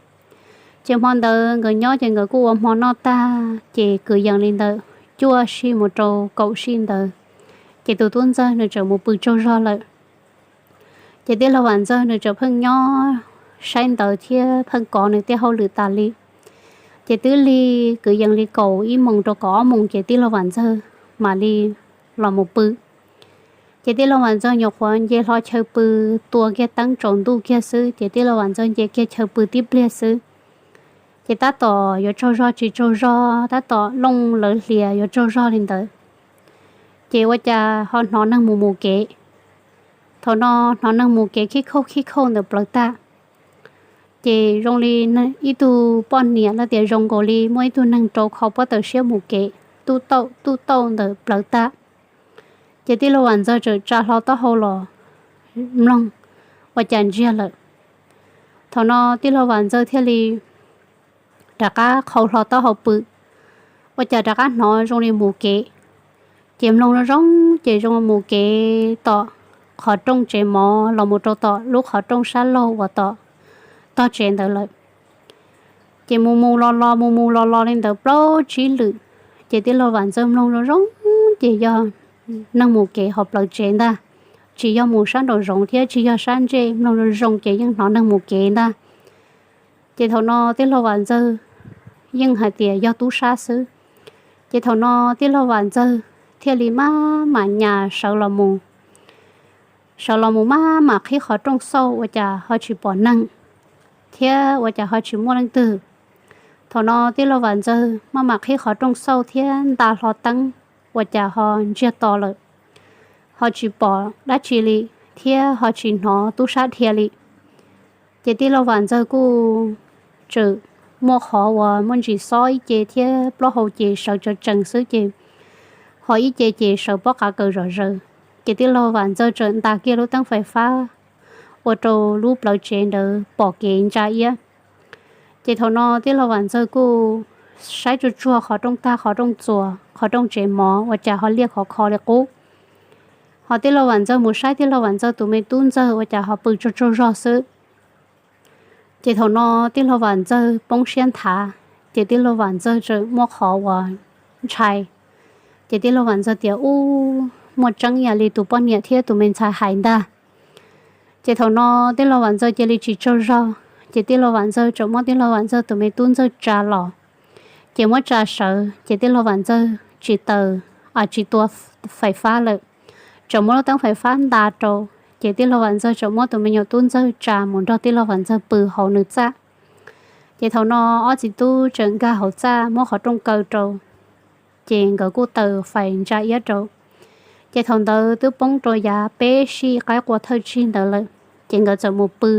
Ces hmo ntawd nkawd nyob ces nkawd kuj ua hmo noj tag ces kwv yees li ntawd cuaj sij mus rau kaum sij ntawd, ces tus tub ntxawg nws tseem mus pw tsaug zog lawm. Ces tij laug Vam Ntxawg nws tseem pheej nyob saib ntawv thiab pheej kov nws tej hauj lwm tas li. Ces twb li kwv yees li kaum ib moos rau kaum ob moos ces tij laug Vam Ntxawg mam li los mus pw. Ces tij laug Vam Ntxawg nyuam qhuav nce hlo chaw pw, tua kiag teeb tsaus ntuj kiag xwb ces tij laug Vam Ntxawg nce kiag chaw pw tib pliag xwb. Ces tab tom yuav tsaug zog tsis tsaug zog, tab tom looj lawv hlias yuav tsaug zog li ntawd, ces ua cas ho hnov neeg mus mus kev. Thaum no hnov neeg mus kev khib khauj khib khauj ntawm plawv tag. Ces zoo li ib tug poj niam los tias zoo nkaus li muaj ib tug neeg rau khau pob tawm siab mus kev, tuj tauj tuj tauj ntawm plawv tag. Ces tij laug Vam Ntxawg txawm tsa hlo taub hau los mloog, ua cas ntsiag lawm. Thaum no tij laug Vam Ntxawg thiaj li rov qab qhau hlo taub hau pw, ua cas rov qab hnov zoo li mus kev. Ces mloog zoo zoo ces zoo mus kev tom qhov rooj tsev mov los mus rau tom lub qhov rooj sab laug uas tom tog tsev ntawd lawm. Ces mus mus los los mus mus los los li ntawd plaub tsib lwm, ces tij laug Vam Ntxawg mloog zoo zoo ces yog neeg mus kev hauv plawv tsev ntag, tsis yog mus sab nraum zoov thiab tsis yog sab ntsej, mloog zoo zoo ces yeej hnov neeg mus kev ntag. Ces thaum no tij laug Vam Ntxawg yeej hais tias yog tub sab xwb. Ces thaum no tij laug Vam Ntxawg thiaj li maj mam nyas sawv los mus, sawv los mus maj mam qhib qhov rooj xauj ua cas ho tsis pom neeg, thiab ua cas ho tsis muaj leej twg. Thaum no tij laug Vam Ntxawg maj mam qhib qhov rooj xauj thiab nta hlo teeb, ua cas ho ntsiag to lawm, ho tsis pom dab tsi li, thiab ho tsis hnov tub sab dhia li. Ces tij laug Vam Ntxawg kuj tseem muaj qhov uas muaj ntsis xob ib ce thiab plaub hau ces sawv tsees tsees xwb ces ho ib ce ces sawv pob qa kawg zom zaws. Ces tij laug Vam Ntxawg tseem nta kiag lub teeb fais fab ua rau lub plawv tsev ntawd pom kev ntsa iab. Ces thaum no tij laug Vam Ntxawg kuj saib tsuag tsuag qhov rooj tag qhov rooj txuas qhov rooj tsev mov ua cas ho liaj khov kho li qub. Ho tij laug Vam Ntxawg mus saib tij laug Vam Ntxawg tus me tub ntxawg ua cas ho pw tsaug tsaug zog xwb. Ces thaum no tij laug Vam Ntxawg poob siab nthav, ces tij laug Vam Ntxawg tseem muaj qhov uas ntshai. Ces tij laug Vam Ntxawg tias, Ub, muaj tseeb ib yam li tus poj niam thiab tus me ntxhais hais ntag. Ces thaum no tij laug Vam Ntxawg cia li tsis tsaug zog, ces tij laug Vam Ntxawg tseem muab tij laug Vam Ntxawg tus me tub ntxawg tsa los. Ces muab tsa sawv ces tij laug Vam Ntxawg tsis taws, tsis tua fais fab lawm, tseem muab lub teeb fais fab nta rau. Ces tij laug Vam Ntxawg tseem muab tus me nyuam tub ntxawg tsa mus nrog tij laug Vam Ntxawg pw hauv nws txaj. Ces thaum no ob txiv tub tseem nkag hauv txaj muab qhov rooj kaw rau, ces nkawd kuj taws fais ntsa iab rau. Ces thaum ntawd twb poob rau yav peb sij qaib qua thawj tsig ntawd lawm, ces nkawd txawm mus pw.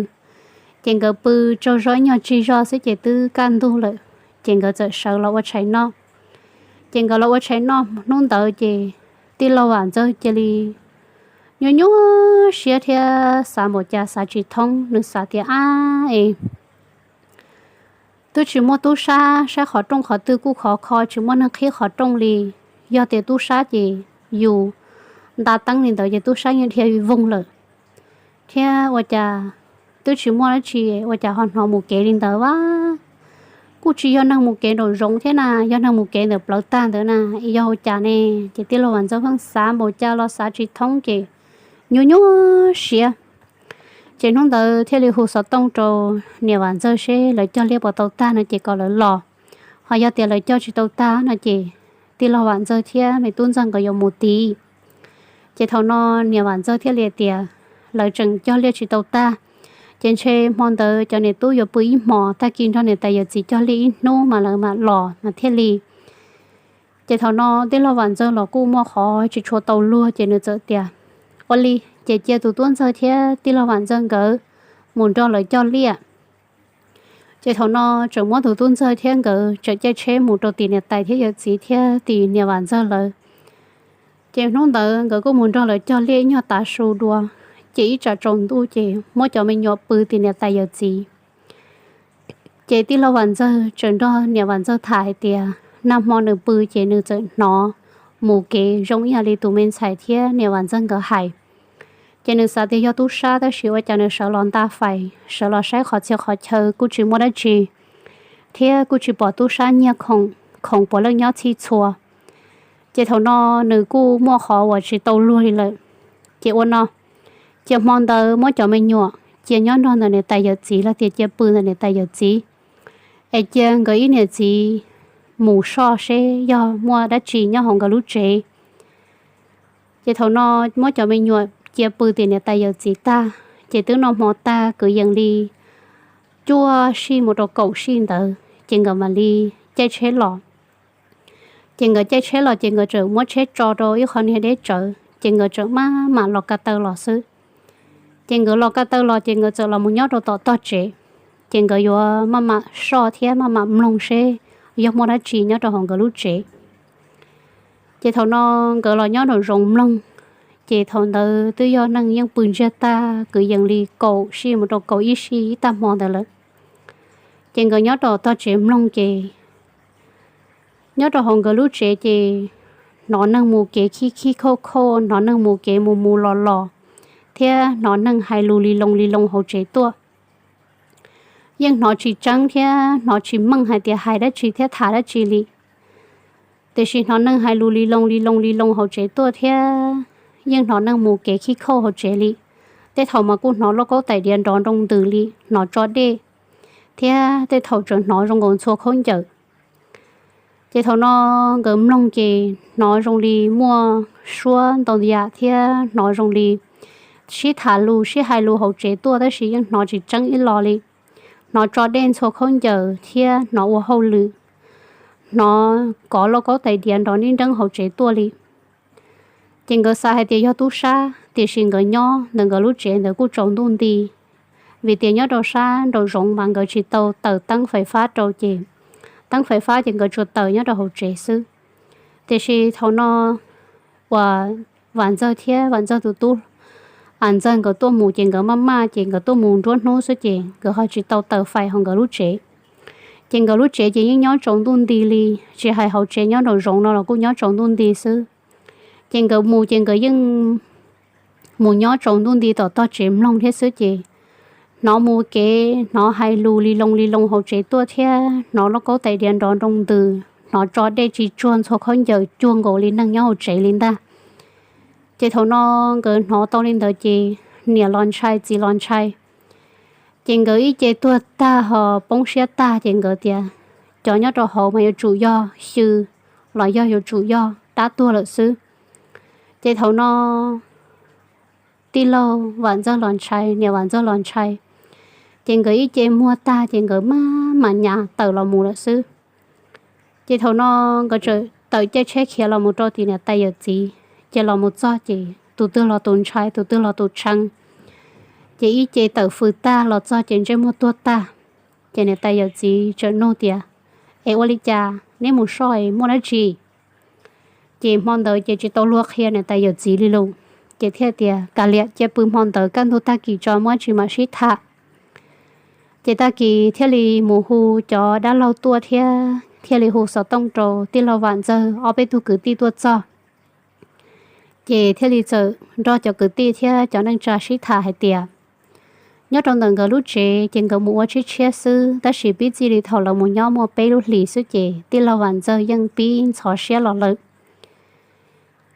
Ces nkawd pw tsaug zog ib nyuag tsig zog xwb ces twb kaj ntug lawm, ces nkawd txawm sawv los ua tshais noj. Ces nkawd los ua tshais noj hnub ntawd ces tij laug Vam Ntxawg cia li nyuaj nyuaj siab thiab xav npaum cas xav tsis thoob, nws xav tias, Ab es, twb tsis muaj tub sab, saib qhov rooj qhov twg kuj khov kho, tsis muaj neeg qhib qhov rooj li. Yog tias tub sab ces yus nta teeb li ntawd ces tub sab yeej dhia voog lawm. Thiab ua cas twb tsis muaj dab tsi, ua cas ho hnov mus kev li ntawd a? Kuj tsis yog neeg mus kev nraum zoov thiab na, yog neeg mus kev ntawm plawv tag ntawd na, es yog ua cas ne? Ces tij laug Vam Ntxawg pheej xav npaum cas los xav tsis thoob ces nyuaj nyuaj siab. Ces hnub ntawd thiaj li hu xov tooj rau niam Vam Ntxawg seb lawv cog liaj puas tau tag no ces kom lawv los. Ho yog tias lawv cog tsis tau tag no ces tij laug Vam Ntxawg thiab me tub ntxawg nkawd yuav mus tid. Ces thaum no niam Vam Ntxawg thiaj li tias, Lawv tseem cog liaj tsis tau tag, ces ntshe hmo ntawd cov niam tub yuav pw ib hmos, tag kis nrog niam tais yawm txiv cog liaj ib hnub mas lawv mam los mas thiaj li. Ces thaum no tij laug Vam Ntxawg los kuj muaj qhov tsis tshua tau luag ces nws txawm tias, Ua li ces cia tus tub ntxawg thiab tij laug Vam Ntxawg nkawd mus nrog lawv cog liaj. Ces thaum no tseem muab tus tub ntxawg thiab nkawd tseem caij tsheb mus rau tim niam tais thiab yawm txiv thiab tim niam Vam Ntxawg lawv. Ces hnub ntawd nkawd kuj mus nrog lawv cog liaj ib nyuag tav su dua, ces ib tsam tsaus ntuj ces muab cov me nyuam pw tim niam tais yawm txiv. Ces tij laug Vam Ntxawg tseem nrog niam Vam Ntxawg tham hais tias nag hmo nws pw ces nws txawm hnov mus kev zoo ib yam li tus me ntxhais thiab niam Vam Ntxawg nkawd hais. Ces nws xav tias yog tub sab tab sis ua cas nws sawv los nta fais, sawv los saib qhov txhia qhov chaw kuj tsis muaj dab tsi, thiab kuj tsis pom tub sab nyiag khoom, khoom puav leej nyob txhij txhua. Ces thaum no nws kuj muaj qhov uas tsis tau luag li lawm. Ces ua no, cia hmo ntawd muab cov me nyuam cia nyob nrog ntawm niam tais yawm txiv los tias cia pw ntawm niam tais yawm txiv, es cia nkawd ib niam txiv mus soj seb yog muaj dab tsi nyob hauv nkawd lub tsev. Ces thaum no muab cov me nyuam cia pw tim niam tais yawm txiv tag, ces twb noj hmo tag kwv yees li cuaj sij mus rau kaum sij ntawd ces nkawd mam li caij tsheb los. Ces nkawd caij tsheb los ces nkawd txawm muab tsheb tso rau ib qho niag deb tsawv ces nkawd txawm maj mam los ko taw los xwb. Ces nkawd los ko taw los ces nkawd txawm los mus nyob rau tom tog tsev. ces nkawd yuav maj mam soj thiab maj mam mloog seb yog muaj dab tsi nyob rau hauv nkawd lub tsev. Ces thaum no nkawd los nyob nraum zoov mloog, ces thaum ntawd twb yog neeg yeej pw ntsiag tag kwv yees li kaum sij mus rau kaum ib sij ib tag hmo ntawd lawm. Ces nkawd nyob rau tog tsev mloog ces nyob rau hauv nkawd lub tsev ces hnov neeg mus kev khib khib khauj khauj, hnov neeg mus kev mus mus los los, thiab hnov neeg hais lus li loo li loo hauv tsev tuaj. Yeej hnov tsis tseeb thiab hnov tsis meej hais tias hais dab tsi thiab tham dab tsi li. Tiam sis hnov neeg hais lus li loo li loo li loo hauv tsev tuaj thiab yeej hnov neeg mus kev khib khauj hauv tsev li. Tej thaum mas kuj hnov lauj kaub tais diav nrov nroo ntws li, hnov tso dej, thiab tej thaum tseem hnov zoo nkaus ntxhua khaub ncaws. Ces thaum no nkawd mloog ces hnov zoo li muaj suab ntau yam thiab hnov zoo li sib tham lus sib hais lus hauv tsev tuaj tab sis yeej hnov tsis tseeb ib los li. Hnov tso dej ntxhua khaub ncaws thiab hnov ua hauj lwm, hnov kov lauj kaub tais diav nrov nib nreeb hauv tsev tuaj li. Ces nkawd xav hais tias yog tub sab, tiam sis nkawd nyob ntawm nkawd lub tsev ntawd kuj tsaus ntuj nti, vim tias nyob rau sab nraum zoov mas nkawd tsis tau tawm teeb fais fab rau ces teeb fais fab ces nkawd tsuas tawm nyob rau hauv tsev xwb. Tiam sis thaum no uas Vam Ntxawg thiab Vam Ntxawg tus tub Vam Ntxawg nkawd tuaj mus ces nkawd maj maj ces nkawd tuaj mus nruab hnub xwb ces nkawd ho tsis tau tawm fais hauv nkawd lub tsev. Ces nkawd lub tsev ces yeej nyob tsaus ntuj nti li, tsis hais hauv tsev nyob nraum zoov no los kuj nyob tsaus ntuj nti xwb. Ces nkawd mus ces nkawd yeej mus nyob tsaus ntuj nti tom tog tsev mloog thiab xwb ces hnov mus kev hnov hais lus li loo li loo hauv tsev tuaj thiab hnov lauj kaub tais diav nrov nroo ntws, hnov tso dej tsis tsuag ntxhua khaub ncaws cuag nkaus li neeg nyob hauv tsev li ntag. Ces thaum no nkawd hnov tau li ntawd ces niam los ntshai txiv los ntshai. Ces nkawd ib ce tuag tag ho poob siab tag ces nkawd tias cov nyob rau hauv mas yuav tsum yog xyw los yog yuav tsum yog dab tuag lawm xwb. Ces thaum no tij laug Vam Ntxawg los ntshai, niam Vam Ntxawg los ntshai, ces nkawd ib ce muag tag ces nkawd maj mam nyas tawm los mus lawm xwb. Ces thaum no nkawd txawm tawm caij tsheb khiav los mus rau tim niam tais yawm txiv, ces los mus txog ces tus twg los tus ntshai tus twg los tus tshee. Ces ib ce tawm fws tag los txog ces ntsej muag tuag tag. Ces niam tais yawm txiv txawm nug tias, Es ua li cas neb mus soj es muaj dab tsi? Ces hmo ntawd ces tsis tau luag qhia niam tais yawm txiv li lus, ces thiaj tias, Kav liam, cia pw hmo ntawd kaj ntug tag kis tso muab tsis mam sib tham. Ces tag kis thiaj li mus hu cov dab laug tuaj thiab thiaj li hu xov tooj rau tij laug Vam Ntxawg ob peb tug kwv tij tuaj txog. Ces thiaj li txawm nrog cov kwv tij thiab cov neej tsa sib tham hais tias nyob rau ntawm nkawd lub tsev ces nkawd mus ua tshiab tshiab xwb, tab sis pib txij li thaum lawv mus nyob muaj peb lub hlis xwb ces tij laug Vam Ntxawg yeej pib ntxhov siab los lawm.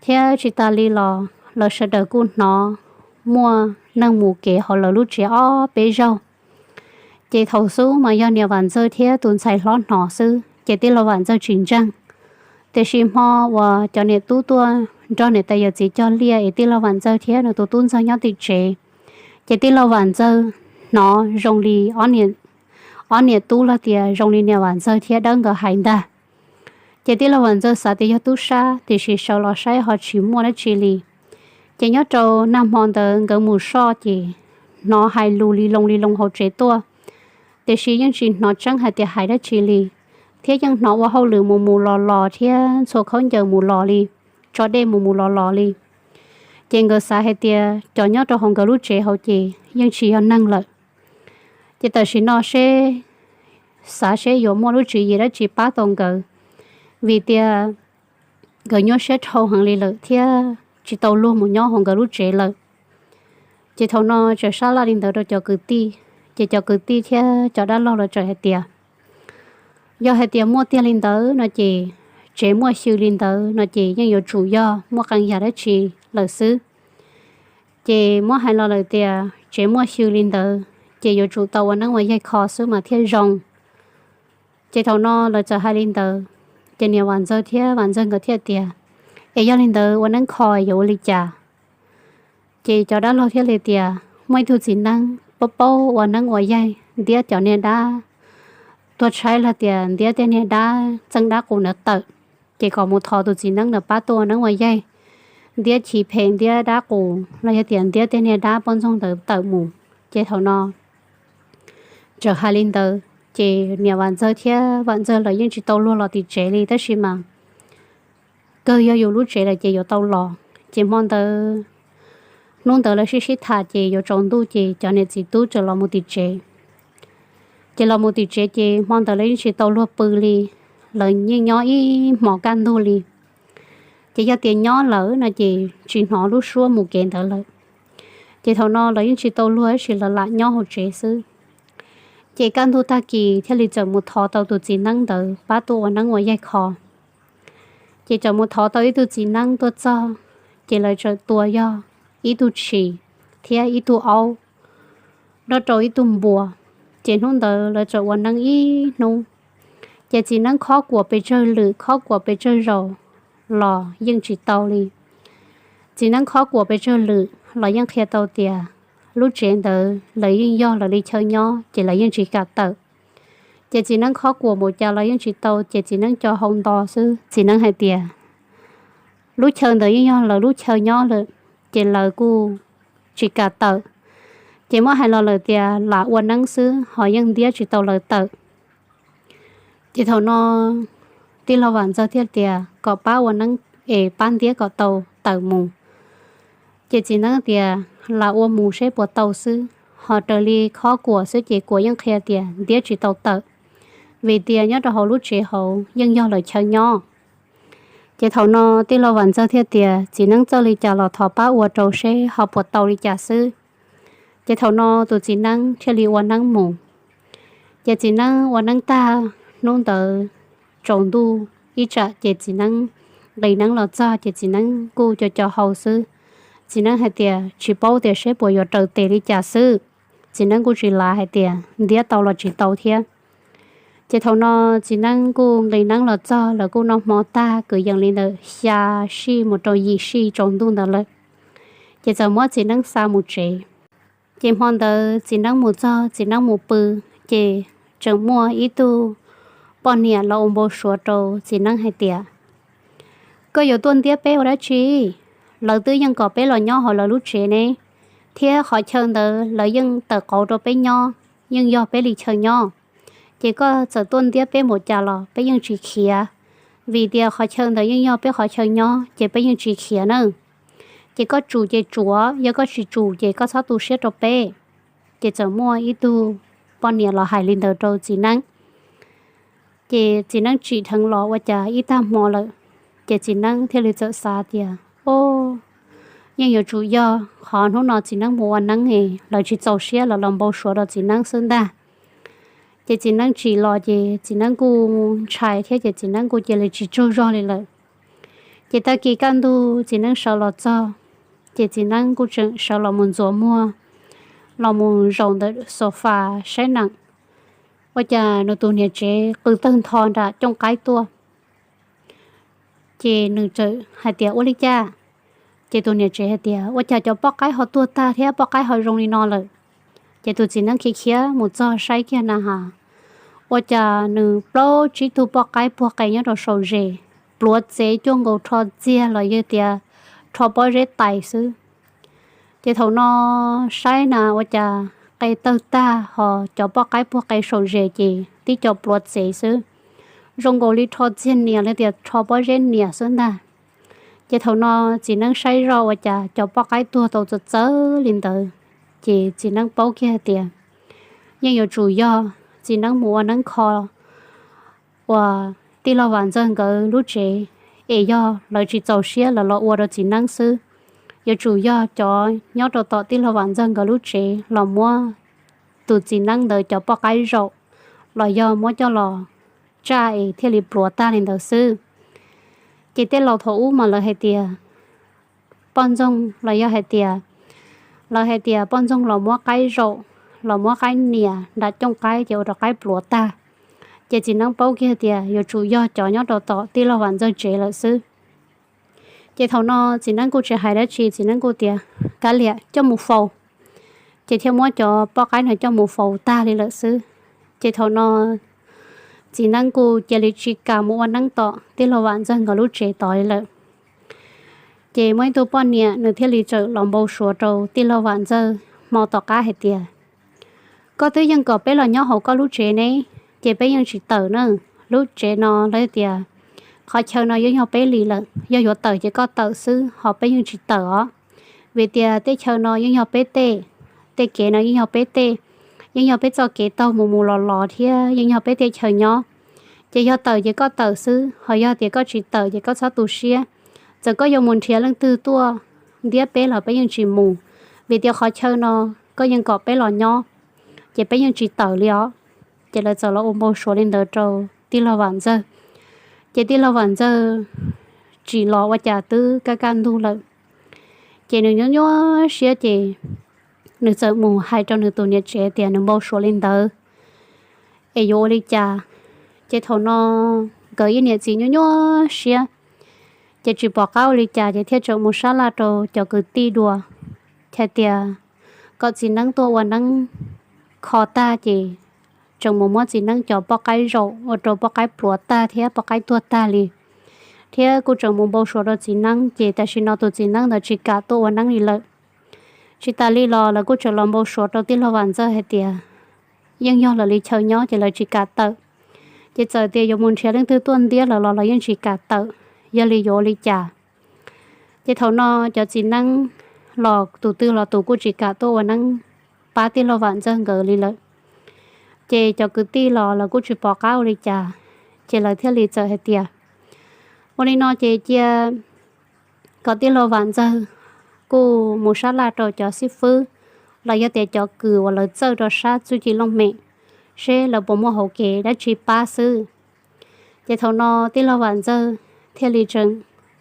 Thiab tsis tas li los lawv sawv daws kuj hnov muaj neeg mus kev hauv lawv lub tsev ob peb zaug. Ces thaum xub mas yog niam Vam Ntxawg thiab tus ntxhais hlob hnov xwb ces tij laug Vam Ntxawg tsis ntseeg. Tiam sis hmo uas cov niam tub tuaj nrog niam tais yawm txiv cog liaj es tij laug Vam Ntxawg thiab nws tus tub ntxawg nyob tim tsev, ces tij laug Vam Ntxawg hnov zoo li ob niam tub los tias zoo li niam Vam Ntxawg thiab dawb nkawd hais ntag. Ces tij laug Vam Ntxawg xav tias yog tub sab, tiam sis sawv los saib ho tsis muaj dab tsi li. Ces nyob rau nag hmo ntawd nkawd mus soj ces hnov hais lus li loo li loo hauv tsev tuaj, tiam sis yeej tsis hnov tseeb hais tias hais dab tsi li, thiab yeej hnov ua hauj lwm mus mus los los thiab ntxhua khaub ncaws mus los li, tso dej mus mus los los li. Ces nkawd xav hais tias cov nyob rau hauv nkawd lub tsev hauv ces yeej tsis yog neeg lawm. Ces tam sim no seb, xav seb yuav muaj lub tswv yim dab tsi pab tau nkawd, vim tias nkawd nyuaj siab dhau heev li lawm thiab tsis tau luag mus nyob hauv nkawd lub tsev lawm. Ces thaum no txawm sab laj li ntawd rau cov kwv tij, ces cov kwv tij thiab cov dab laug los txawm hais tias yog hais tias muaj tiag li ntawd no ces tsev muaj xyw li ntawd no ces yeej yuav tsum yog muaj qee yam dab tsi lawm xwb. Ces muab hais los lawm tias tsev muaj xyw li ntawd ces yuav tsum tau ua neeb ua yaig kho xwb mas thiaj zoo. Ces thaum no lawv txawm hais li ntawd, ces niam Vam Ntxawg thiab Vam Ntxawg nkawd thiaj tias, Es yog li ntawd ua neeb kho yuav ua li cas? Ces cov dab laug thiaj li tias muaj ib tug txiv neeb paub paub ua neeb ua yaig ntiab cov niag dab, tuag tshaib los tias ntiab tej niag dab txeej dab qus ntawd tawm, ces kom mus thov tus txiv neeb ntawd pab tuaj ua neeb ua yaig ntiab chiv phem ntiab dab qus los yog tias ntiab tej niag dab poj ntxoog ntawd tawm mus. Ces thaum no Txawm hais li ntawd ces niam Vam Ntxawg thiab Vam Ntxawg lawv yeej tsis tau luag los tim tsev li, tab sis mas kawg yog yus lub tsev lawm ces yuav tau los. Ces hmo ntawd, hnub ntawd lawv sib sib tham ces yuav tsaus ntuj ces cov niam txiv tub txawm los mus tim tsev. Ces los mus tim tsev ces hmo ntawd lawv yeej tsis tau luag pw li, lawv yeej nyob ib hmos kaj ntug li. Ces yog tias nyob lawm no ces tsis hnov lub suab mus kev ntawd lawm. Ces thaum no lawv yeej tsis tau luag tab sis lawv lam nyob hauv tsev xwb. Ces kaj ntug tag kis thiaj li txawm mus thov tau tus txiv neeb ntawd pab tuaj ua neeb ua yaig kho. Ces txawm mus thov tau ib tug txiv neeb tuaj txog, ces lawv txawm tua yog ib tug tshis thiab ib tug aub nrog rau ib tug npua. Ces hnub ntawd lawv txawm ua neeb ib hnub. Ces txiv neeb khob kuam pes tsawg lwm, khob kuam pes tsawg zaus los yeej tsis tau li. Txiv neeb khob kuam pes tsawg lwm los yeej qhia tau tias lub tsev ntawd lawv yeej yog lawv li chaw nyob ces lawv yeej tsis kam tawm. Ces txiv neeb khob kuam npaum cas los yeej tsis tau, ces txiv neeb co hau nto xwb. Txiv neeb hais tias lub chaw ntawd yeej yog lawv lub chaw nyob lawm, ces lawv kuj tsis kam tawm. Ces muab hais los lawm tias lam ua neeb xwb ho yeej ntiab tsis tau lawv tawm. Ces thaum no tij laug Vam Ntxawg thiaj tias kom pab ua neeb es pab ntiab kom tau tawm mus. Ces txiv neeb tias lam ua mus seb puas tau xwb, ho raws li khob kuam xwb ces kuam yeej qhia tias ntiab tsis tau tawm, vim tias nyob rau hauv lub tsev hauv yeej yog lawv chaw nyob. Ces thaum no tij laug Vam Ntxawg thiaj tias txiv neeb txawj li cas los thov pab ua rau seb ho puas tau li cas xwb. Ces thaum no tus txiv neeb thiaj li ua neeb mus. Ces txiv neeb ua neeb tag hnub ntawd tsaus ntuj ib tsam ces txiv neeb nqis neeb los txog ces txiv neeb kuj co co hau xwb. Txiv neeb hais tias tsis paub tias seb puas yuav raws tes li cas xwb. Txiv neeb kuj tsis lav hais tias ntiab tau los tsis tau thiab. Ces thaum no txiv neeb kuj nqis neeb los txog, lawv kuj noj hmo tag kwv yees li ntawm xya sij mus rau yim sij tsaus ntuj ntawd lawm. Ces txawm muab txiv neeb xa mus tsev. Ces hmo ntawd txiv neeb mus txog, txiv neeb mus pw, ces tseem muaj ib tug poj niam los ua npau suav rau txiv neeb hais tias, koj yuav tuaj ntiab peb ua dab tsi? Lawv twb yeej kom peb los nyob hauv lawv lub tsev ne, thiab qhov chaw ntawd lawv yeej tawm qauv rau peb nyob, yeej yog peb li chaw nyob. Ces koj txawm tuaj ntiab peb npaum cas los peb yeej tsis khiav, vim tias qhov chaw ntawd yeej yog peb qhov chaw nyob ces peb yeej tsis khiav na. Ces koj tsum ces tsum, yog koj tsis tsum ces koj txhob tu siab rau peb. Ces txawm muaj ib tug poj niam los hais li ntawd rau txiv neeb. Ces txiv neeb tsim dheev los ua cas ib tag hmo lawm, ces txiv neeb thiaj li txawm xav tias, o, yeej yuav tsum yog qhov hnub no txiv neeb mus ua neeb es lawv tsis txaus siab lawv los npau suav rau txiv neeb xwb ntag. Ces txiv neeb tsim los ces txiv neeb kuj ntshai thiab ces txiv neeb kuj cia li tsis tsaug zog li lawm. Ces tag kis kaj ntug txiv neeb sawv los txog, ces txiv neeb kuj tseem sawv los mus ntxuav muag, los mus zaum ntawm sofa saib neem, ua cas nws tus niam tsev qw tawg ntho nram cooj qaib tuaj. Ces nws txawm hais tias, ua li cas? Ces tus niam tsev hais tias, ua cas cov poj qaib ho tuag tag thiab poj qaib ho zoo li no lawm? Ces tus txiv neeb khiav khiav mus txog saib kiag na has, ua cas nws plaub tsib tug poj qaib puag qe nyob rau saum zes, pluav txev cuaj nkaus rho txiag los yog tias rho pob zeb tais xwb. Ces thaum no saib na ua cas qe tawg tag ho cov poj qaib puag qe saum zes ces tib co pluav txev xwb, zoo nkaus li rho txiag nias los tias rho pob zeb nias xwb ntag. Ces thaum no txiv neeb saib zoj ua cas cov poj qaib tuag tau txawv txawv li ntawd, ces txiv neeb paub kiag tias yeej yuav tsum yog txiv neeb mus ua neeb kho uas tij laug Vam Ntxawg nkawd lub tsev, es yog lawv tsis txaus siab lawv los ua rau txiv neeb xwb. Yuav tsum yog cov nyob rau tom tij laug Vam Ntxawg nkawd lub tsev los muab tus txiv neeb ntawd cov poj qaib zaum, los yog muab coj los tsaj es thiaj li pluav tag li ntawd xwb. Ces tej laus thaum ub mas lawv hais tias poj ntxoog los yog hais tias, lawv hais tias poj ntxoog los muab qaib zaum, los muab qaib nias nram cooj qaib ces ua rau qaib pluav tag. Ces txiv neeb paub kiag tias yuav tsum yog cov nyob rau tom tij laug Vam Ntxawg tsev lawm xwb. Ces thaum no txiv neeb kuj tsis hais dab tsi, txiv neeb kuj tias, kav liam, coj mus faus. Ces thiaj muab cov poj qaib no coj mus faus tag li lawm xwb. Ces thaum no txiv neeb kuj cia li tsis kam mus ua neeb tom tij laug Vam Ntxawg nkawd lub tsev tod li lawm. Ces muaj ib tug poj niam nws thiaj li txawm los npau suav rau tij laug Vam Ntxawg hmo tom qab hais tias, Koj twb yeej kom peb los nyob hauv koj lub tsev ne, ces peb yeej tsis tawm na. Lub tsev no lawv tias qhov chaw no yeej yog peb li lawm, yog yuav tawm ces koj tawm xwb, ho peb yeej tsis tawm os. Vim tias tej chaw no yeej yog peb tej, tej kev no yeej yog peb tej, yeej yog peb txoj kev taug mus mus los los thiab yeej yog peb tej chaw nyob. Ces yog tawm ces koj tawm xwb, ho yog tias koj tsis tawm ces koj txhob tu siab. Txawm koj yuav mus nrhiav leej twg tuaj ntiab peb los peb yeej tsis mus, vim tias qhov chaw no koj yeej kom peb los nyob, ces peb yeej tsis tawm li os. Ces lawv txawm los ua npau suav li ntawd rau tij laug Vam Ntxawg. Ces tij laug Vam Ntxawg tsim los ua cas twb kaj kaj ntug lawm, ces nws nyuaj nyuaj siab ces nws txawm mus hais rau nws tus niam tsev tias nws npau suav li ntawd es yuav ua li cas. Ces thaum no nkawd ib niam txiv nyuaj nyuaj siab, ces tsis pom qab ua li cas ces thiaj tseem mus sab laj rau cov kwv tij dua, hais tias kom txiv neeb tuaj ua neeb kho tag ces tseem mus muab txiv neeb cov poj qaib zaum ua rau poj qaib pluav tag thiab poj qaib tuag tag li, thiab kuj tseem mus npau suav rau txiv neeb ces tam sim no tus txiv neeb ntawd tsis kam tuaj ua neeb li lawm. Tsis tas li los lawv kuj tseem los npau suav rau tij laug Vam Ntxawg hais tias yeej yog lawv li chaw nyob ces lawv tsis kam tawm, ces txawm tias yuav mus nrhiav leej twg tuaj ntiab lawv los lawv yeej tsis kam tawm, yog li yuav ua li cas. Ces thaum no cov txiv neeb los tus twg los tus kuj tsis kam tuaj ua neeb pab tij laug Vam Ntxawg nkawd li lawm. Ces cov kwv tij los lawv kuj tsis pom qab ua li cas, ces lawv thiaj li txawm hais tias ua li no ces cia kom tij laug Vam Ntxawg kuj mus sab laj rau cov xib fwb los yog tias cov kws uas lawv txawj rau sab txuj ci looj mem, seb lawv puas muaj hauv kev dab tsi pab xwb. Ces thaum no tij laug Vam Ntxawg thiaj li tseem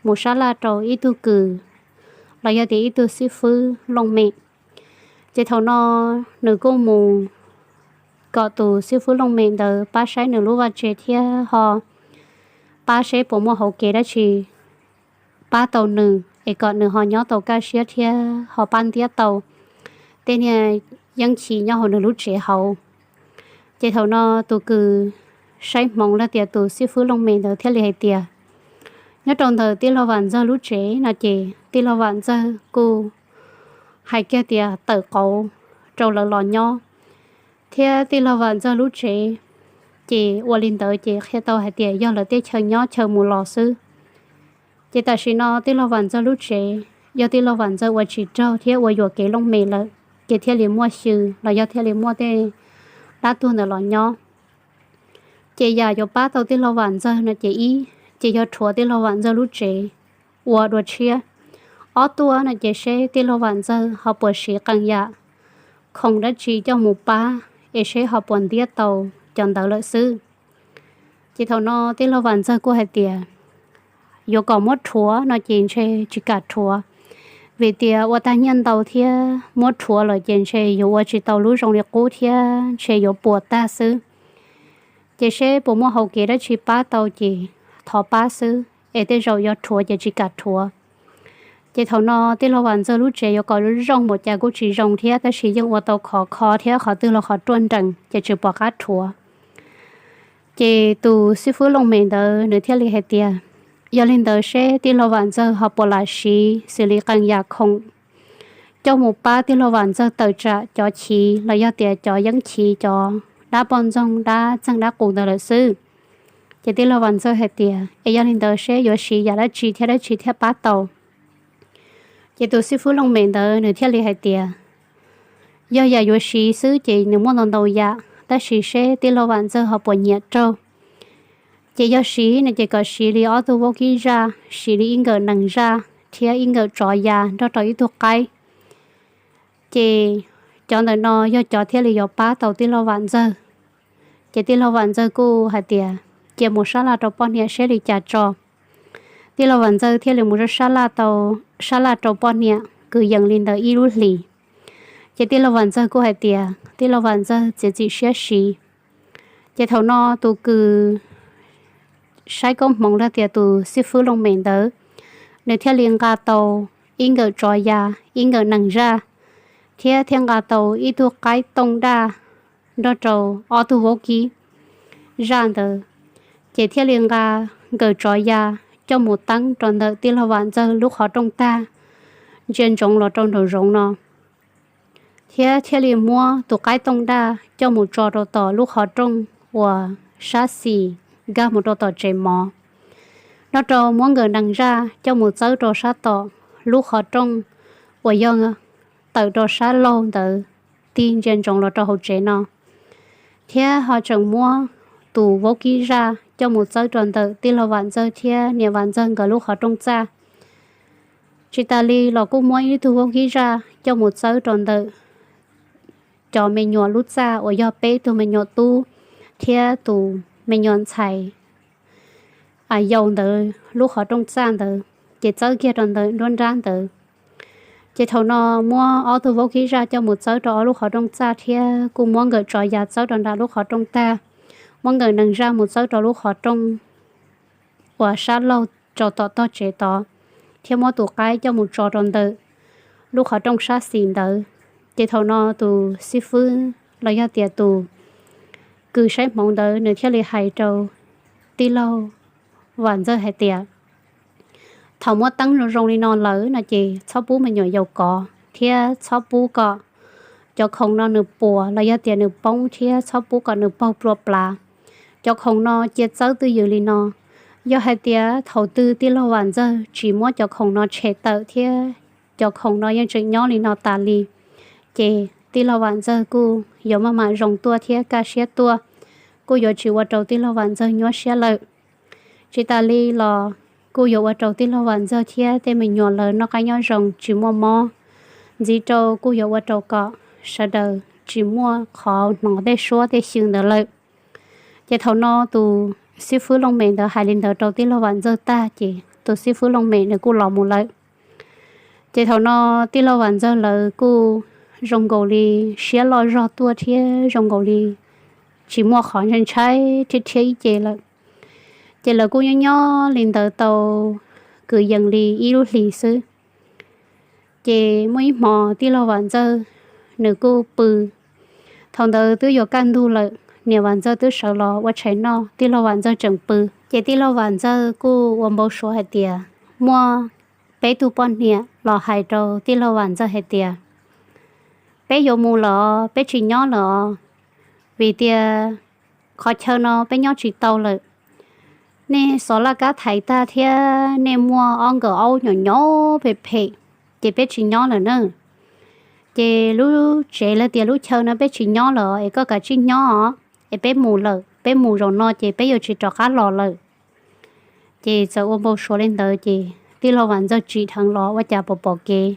mus sab laj rau ib tug kws los yog tias ib tug xib fwb looj mem. Ces thaum no nws kuj mus kom tus xib fwb looj mem ntawd pab saib nws lub vaj tse thiab ho pab seb puas muaj hauv kev dab tsi pab tau nws es kom nws ho nyob tau kaj siab thiab ho pab ntiab tau tej niag yeeb chiv nyob hauv nws lub tsev hauv. Ces thaum no tus kws saib hmoov los tias tus xib fwb looj mem ntawd thiaj li hais tias nyob rau ntawm tij laug Vam Ntxawg lub tsev no ces tij laug Vam Ntxawg kuj hais kiag tias tawm qauv rau lawv los nyob, thiab tij laug Vam Ntxawg lub tsev ces ua li ntawd ces qhia tau hais tias yog lawv tej chaw nyob chaw mus los xwb. Ces tam sim no tij laug Vam Ntxawg lub tsev yog tij laug Vam Ntxawg ua tsis raug thiab ua yuam kev looj mem lawm, ces thiaj li muaj xyw los yog thiaj li muaj tej dab tuag ntawd los nyob. Ces yam yuav pab tau tij laug Vam Ntxawg no ces ib, ces yog rhuav tij laug Vam Ntxawg lub tsev ua dua tshiab. Ob tuaj no ces seb tij laug Vam Ntxawg ho puas siv qee yam khoom dab tsi coj mus pab es seb ho puas ntiab tau cov ntawd lawm xwb. Ces thaum no tij laug Vam Ntxawg kuj hais tias yuav kom muab rhuav no ces ntshe tsis kam rhuav, vim tias ua tag nyiaj ntau thiab muab rhuav lawm ces ntshe yuav ua tsis tau lub zoo li qub thiab ntshe yuav puas tag xwb. Ces seb puas muaj hauv kev dab tsi pab tau ces thov pab xwb, es tej zaum yuav rhuav ces tsis kam rhuav. Ces thaum no tij laug Vam Ntxawg lub tsev yuav kom zoo npaum cas kuj tsis zoo thiab, tab sis yeej ua tau khov kho thiab qhov twg los qhov ruaj nrees ces tsis pom qab rhuav. Ces tus xib fwb looj mem ntawd nws thiaj li hais tias yog li ntawd seb tij laug Vam Ntxawg ho puas lam siv xws li qee yam khoom coj mus pab tij laug Vam Ntxawg tawm tsam cov chiv los yog tias cov yeeb chiv, cov dab poj ntxoog dab txeeg dab qus ntawd lawm xwb. Ces tij laug Vam Ntxawg hais tias es yog li ntawd seb yuav siv yam dab tsi thiab dab tsi thiaj pab tau. Ces tus xib fwb looj mem ntawd nws thiaj li hais tias yog yam yuav siv xwb ces nws muaj ntau ntau yam, tab sis seb tij laug Vam Ntxawg ho puas nyiam raug. Ces yog siv no ces kom siv li ob tug vaub kib zaj, siv li ib nkawm nees zaj thiab ib nkawm tsov ya nrog rau ib tug qaib. Ces cov ntawm no yog cov thiaj li yuav pab tau tij laug Vam Ntxawg. Ces tij laug Vam Ntxawg kuj hais tias cia mus sab laj rau poj niam seb li cas tso. Tij laug Vam Ntxawg thiaj li mus sab laj tau, sab laj rau poj niam kwv yees li ntawd ib lub hlis. Ces tij laug Vam Ntxawg kuj hais tias tij laug Vam Ntxawg txiav txim siab siv. Ces thaum no tus kws saib koob hmoov los tias tus xib fwb looj mem ntawd, nws thiaj li nqa tau ib nkawm tsov ya, ib nkawm nees zaj, thiab thiaj nqa tau ib tug qaib tooj daj nrog rau ob tug vaub kib zaj ntawd. Ces thiaj li nqa nkawm tsov ya coj mus teeb rau ntawm tij laug Vam Ntxawg lub qhov rooj tag, ntsia ntsoov los rau nraum zoov no. thiab thiaj li muab tus qaib tooj daj coj mus tso rau tom lub qhov rooj uas sab xis nkag mus rau tom tsev mov. Nrog rau muab nkawm nees zaj coj mus txawb rau sab tom lub qhov rooj uas yog tawm rau sab laug ntawd tig ntsia ntsoov los rau hauv tsev no, thiab ho tseem muab tus vaub kib zaj coj mus txawb rau ntawm tij laug Vam Ntxawg thiab niam Vam Ntxawg nkawd lub qhov rooj txaj. Tsis tas li los kuj muab ib tug vaub kib zaj coj mus txawb rau ntawm cov me nyuam lub txaj uas yog peb tug me nyuam tub thiab tus me nyuam ntxhais yau ntawd lub qhov rooj txaj ntawd, ces txawb kiag rau ntawm nruab nrab ntawd. Ces thaum no muab ob tug vaub kib zaj coj mus txawb rau ob lub qhov rooj txaj thiab kuj muab nkawm tso ya txawb rau nram lub qhov rooj tag, muab nkawm nees zaj mus txawb rau lub qhov rooj uas sab laug tso tom tog tsev tod, thiab muab tus qaib coj mus tso rau ntawm lub qhov rooj sab xis ntawd. Ces thaum no tus xib fwb los yog tias tus kws saib hmoov ntawd nws thiaj li hais rau tij laug Vam Ntxawg hais tias, thaum muab teeb zoo zoo li no lawm no ces txhob pub me nyuam yaus kov thiab txhob pub kom cov khoom no nws puas los yog tias nws poob thiab txhob pub kom nws paug plua plav. Cov khoom no cia txawb twj ywm li no. Yog hais tias thaum twg tij laug Vam Ntxawg tsis muab cov khoom no tshem tawm thiab cov khoom no yeej tseem nyob li no tas li, ces tij laug Vam Ntxawg kuj yuav maj mam zoo tuaj thiab kaj siab tuaj, kuj yuav tsis ua rau tij laug Vam Ntxawg nyuaj siab lawm. Tsis tas li los kuj yuav ua rau tij laug Vam Ntxawg thiab tej me nyuam lawv noj qab nyob zoo tsis muaj mob, ntxiv rau kuj yuav ua rau kom sawv daws tsis muaj qhov hnov tej suab tej xyw ntawd lawm. Ces thaum no tus xib fwb looj mem ntawd hais li ntawd rau tij laug Vam Ntxawg tag ces tus xib fwb looj mem nws kuj los mus lawm. Ces thaum no tij laug Vam Ntxawg lawv kuj zoo nkaus li siab loj zog tuaj thiab zoo nkaus li tsis muaj qhov ntshai ntshai thiab thiab ib ce lawm. Ces lawv kuj nyob nyob li ntawd tau kwv yees li ib lub hlis xwb. Ces muaj ib hmo tij laug Vam Ntxawg nws kuj pw. Thaum ntawd twb yuav kaj ntug lawm, niam Vam Ntxawg twb sawv los ua tshais noj, tij laug Vam Ntxawg tseem pw. Ces tij laug Vam Ntxawg kuj ua npau suav hais tias muaj peb tug poj niam los hais rau tij laug Vam Ntxawg hais tias, peb yuav mus lawm, peb tsis nyob lawm, vim tias qhov chaw no peb nyob tsis tau lawm. Nej xov laj kab thaiv tag thiab nej muaj ob nkawm aub nyuam nyob phem phem, ces peb tsis nyob lawm na. Ces lub tsev los tias lub chaw no peb tsis nyob lawm es koj kav tsij nyob os, es peb mus lawm, peb mus zaum no ces peb yuav tsis rov qab los lawm. Ces txawm ua npau suav li ntawd ces tij laug Vam Ntxawg tsim dheev los ua cas pom pom kev.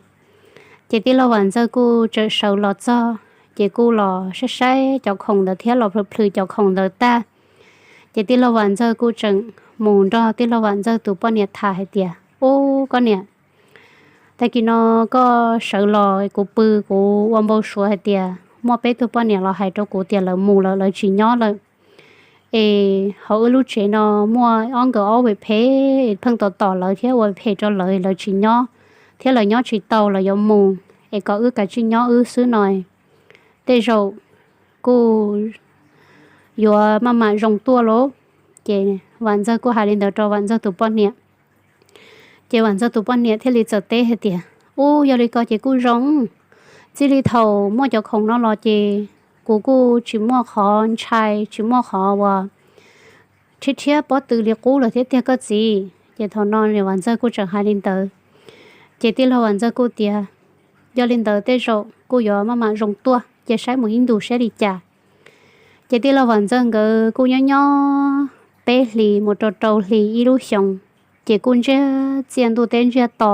Ces tij laug Vam Ntxawg kuj txawm sawv los txog, ces kuj los saib saib cov khoom ntawd thiab los plhws plhws cov khoom ntawd tag. Ces tij laug Vam Ntxawg kuj tseem mus nrog tij laug Vam Ntxawg tus poj niam tham hais tias, ub, koj niam, tag kis no koj sawv los kuv pw, kuv ua npau suav hais tias muaj peb tug poj niam los hais rau kuv tias lawv mus lawm, lawv tsis nyob lawm. Es hauv wb lub tsev no muaj ob nkawm aub phem phem, pheej tom tom lawv thiab ua phem rau lawv, lawv tsis nyob, thiab lawv nyob tsis tau, lawv yuav mus, es kom wb kav tsij nyob wb xwb no, tej zaum kuj yuav maj mam zoo tuaj lauj. Ces Vam Ntxawg kuj hais li ntawd rau Vam Ntxawg tus poj niam. Ces Vam Ntxawg tus poj niam thiaj li txawm teb hais tias, ub, yog li ko ces kuj zoo, txij li thaum muaj cov khoom no los ces kuv kuj tsis muaj qhov ntshai, tsis muaj qhov uas rhiab rhiab pob tw li qub lawm thiab tiag koj txiv. Ces thaum no niam Vam Ntxawg kuj tseem hais li ntawd. Ces tij laug Vam Ntxawg kuj tias, yog li ntawd tej zaum kuj yuav maj mam zoo tuaj, cia saib mus ib ntus saib li cas. Ces tij laug Vam Ntxawg nkawd kuj nyob nyob peb hlis mus rau rau hlis ib lub xyoos, ces kuj ntsiag txiaj ntuj teb ntsiag to.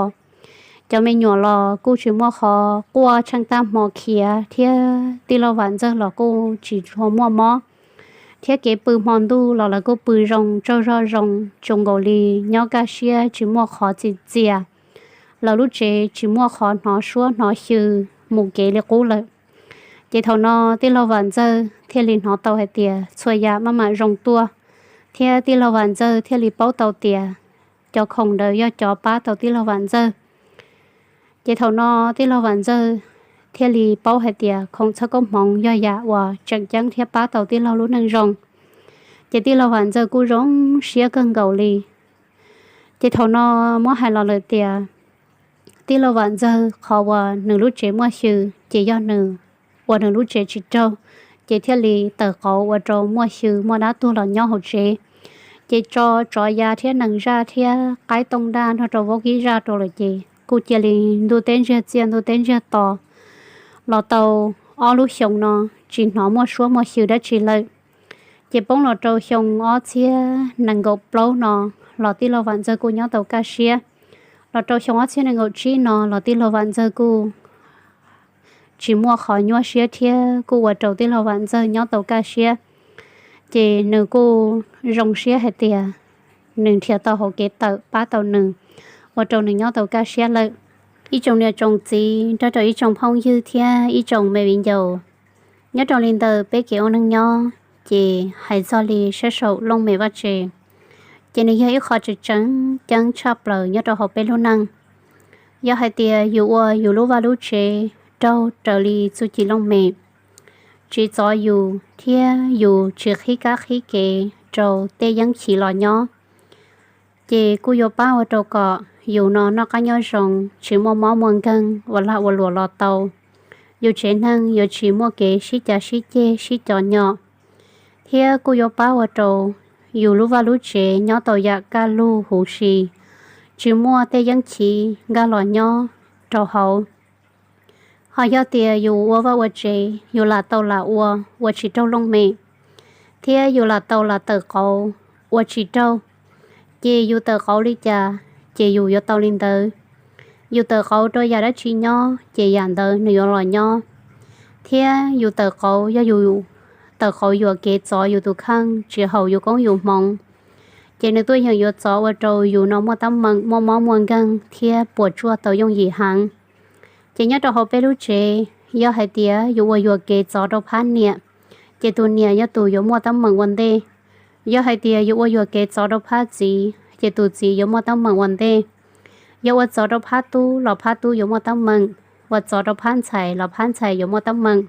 Cov me nyuam los kuj tsis muaj qhov quaj tsheej tag hmo khiav thiab tij laug Vam Ntxawg los kuj tsis tshua muaj mob, thiab kev pw hmo ntuj los lawv kuj pw zoo tsaug zog zoo, zoo nkaus li nyob kaj siab tsis muaj qhov txim txias. Lawv lub tsev tsis muaj qhov hnov suab hnov xyw mus kev li qub lawm. Ces thaum no tij laug Vam Ntxawg thiaj li hnov tau hais tias txhua yam maj mam zoo tuaj, thiab tij laug Vam Ntxawg thiaj li paub tau tias cov khoom ntawd yog cov pab tau tij laug Vam Ntxawg. Ces thaum no tij laug Vam Ntxawg thiaj li paub hais tias khoom txhawb koob hmoov yog yam uas tseem ceeb thiab pab tau tij laug lub neej zoo. Ces tij laug Vam Ntxawg kuj zoo siab kawg nkaus li. Ces thaum no muab hais los lawm tias tij laug Vam Ntxawg qhov uas nws lub tsev muaj xyw ces yog nws ua nws lub tsev tsis raug, ces thiaj li tawm qauv ua rau muaj xyw muaj dab tuag los nyob hauv tsev. Ces tso tsov ya thiab nees zaj thiab qaib tooj daj nrog rau vaub kib zaj rau lawm ces kuj cia li ntuj teb ntsiag txiaj ntuj teb ntsiag to los tau ob lub xyoo no tsis hnov muaj suab muaj xyw dab tsi lawm. Ces poob los rau xyoo ob txhiab nees nkaum plaub no los tij laug Vam Ntxawg kuj nyob tau kaj siab. Los rau xyoo ob txhiab nees nkaum tsib no los tij laug Vam Ntxawg kuj tsis muaj qhov nyuaj siab thiab kuj ua rau tij laug Vam Ntxawg nyob tau kaj siab. Ces nws kuj zoo siab hais tias nws nrhiav tau hauv kev tawm pab tau nws, ua rau nws nyob tau kaj siab lawm. Ib tsoom niam tsoom txiv nrog rau ib tsoom phooj ywg thiab ib tsoom me viv ncaus, nyob rau li ntawm peb kev ua neej nyob ces hais txog li saib saum looj mem vaj tsev, ces nws yog ib qho tseem tseem ceeb tshaj plaws nyob rau hauv peb lub neej. Yog hais tias yus ua yus lub vaj lub tsev raug raws li txuj ci looj mem, tsis txov yus thiab yus tsis qhib kab qhib kev rau tej yeeb chiv los nyob, ces kuj yuav pab ua rau kom yus no noj qab nyob zoo, tsis muaj mob muaj nkeeg ua lag ua luam los tau. Yus tsev neeg yuav tsis muaj kev sib cav sib ceg sib cov nyom, thiab kuj yuav pab ua rau yus lub vaj lub tsev nyob tau yam kaj lug huv si, tsis muaj tej yeeb chiv nkag los nyob rau hauv. Ho yog tias yus ua vaj ua tsev yus lam tau lam ua, ua tsis raug looj mem, thiab yus lam tau lam tawm qauv, ua tsis raug, ces yus tawm qauv li cas ces yus yuav tau li ntawd. Yus tawm qauv rau yam dab tsi nyob ces yam ntawd nws yuav los nyob. Thiab yus tawm qauv, yog yus tawm qauv yuam kev txov yus tus kheej tsis haum yus koob yus hmoov, ces nws tuaj yeem yuav txov ua rau yus no muaj teeb meem muaj mob muaj nkeeg thiab puas tsuaj tau yooj yim heev. Ces nyob rau hauv peb lub tsev, yog hais tias yus ua yuam kev txov rau phab niam, ces tus niam yog tus yuav muaj teeb meem ua ntej. Yog hais tias yus ua yuam kev txov rau phab txiv ces tus txiv yuav muaj teeb meem ua ntej. Yog ua txov rau phab tub los phab tub yuav muaj teeb meem, ua txov rau phab ntxhais los phab ntxhais yuav muaj teeb meem.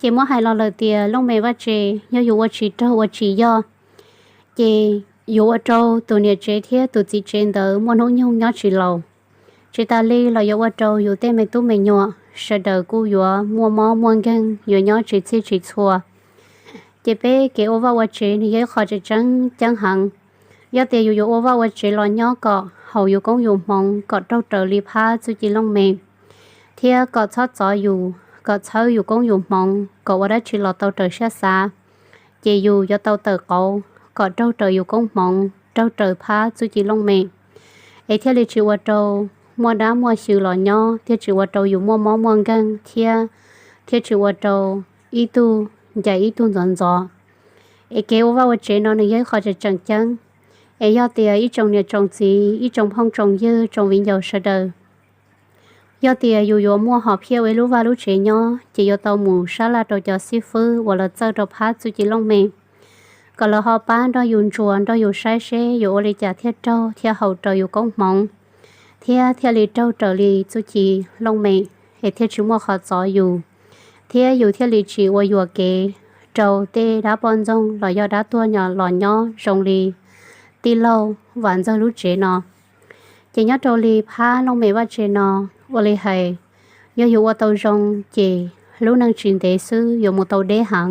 Ces muab hais los lawm tias looj mem vaj tsev yog yus ua tsis raug ua tsis yog, ces yuav ua rau tus niam tsev thiab tus txiv tsev ntawd muaj hnub nyoog nyob tsis laus. Tsis tas li los yuav ua rau yus tej me tub me nyuam sawv daws kuj yuav muaj mob muaj nkeeg, yuav nyob tsis txhij tsis txhua. Ces peb kev ua vaj ua tsev nws yog ib qho tseem tseeb ceeb heev. Yog tias yus yuav ua vaj ua tsev los nyob kom haum yus koob yus hmoov, kom raug raws li phab txuj ci looj mem, thiab kom txhob txov yus, kom txhawb yus koob yus hmoov kom ua dab tsi los tau raws siab xav, ces yus yuav tau tawm qauv kom raug raws yus koob hmoov, raug raws phab txuj ci looj mem, es thiaj li tsis ua rau muaj dab muaj xyw los nyob, thiaj tsis ua rau yus muaj mob muaj nkeeg thiab thiaj tsis ua rau ib tug ncaim ib tug ntxov ntxov. Es kev ua vaj ua tsev no nws yog ib qho tseem tseem ceeb. Es yog tias ib tsoom niam tsoom txiv, ib tsoom phooj tsoom ywg, tsoom viv ncaus sawv daws, yog tias yus yuav muaj hom phiaj ua ib lub vaj lub tsev nyob ces yuav tau mus sab laj rau cov xib fwb uas lawv txawj rau phab txuj ci looj mem, kom lawv ho pab nrog yus ntsuas nrog yus saib seb yuav ua li cas thiaj raug thiaj haum raws yus koob hmoov, thiab thiaj li raug raws li txuj ci looj mem, es thiaj tsis muaj qhov txov yus, thiab yus thiaj li tsis ua yuam kev rau tej dab poj ntxoog los yog dab tuag los nyob zoo li tij laug Vam Ntxawg lub tsev no. Ces nyob rau li phab looj mem vaj tsev no, ua li hais, yog yus ua tau zoo ces lub neej tsis ntev xwb yuav mus tau deb heev.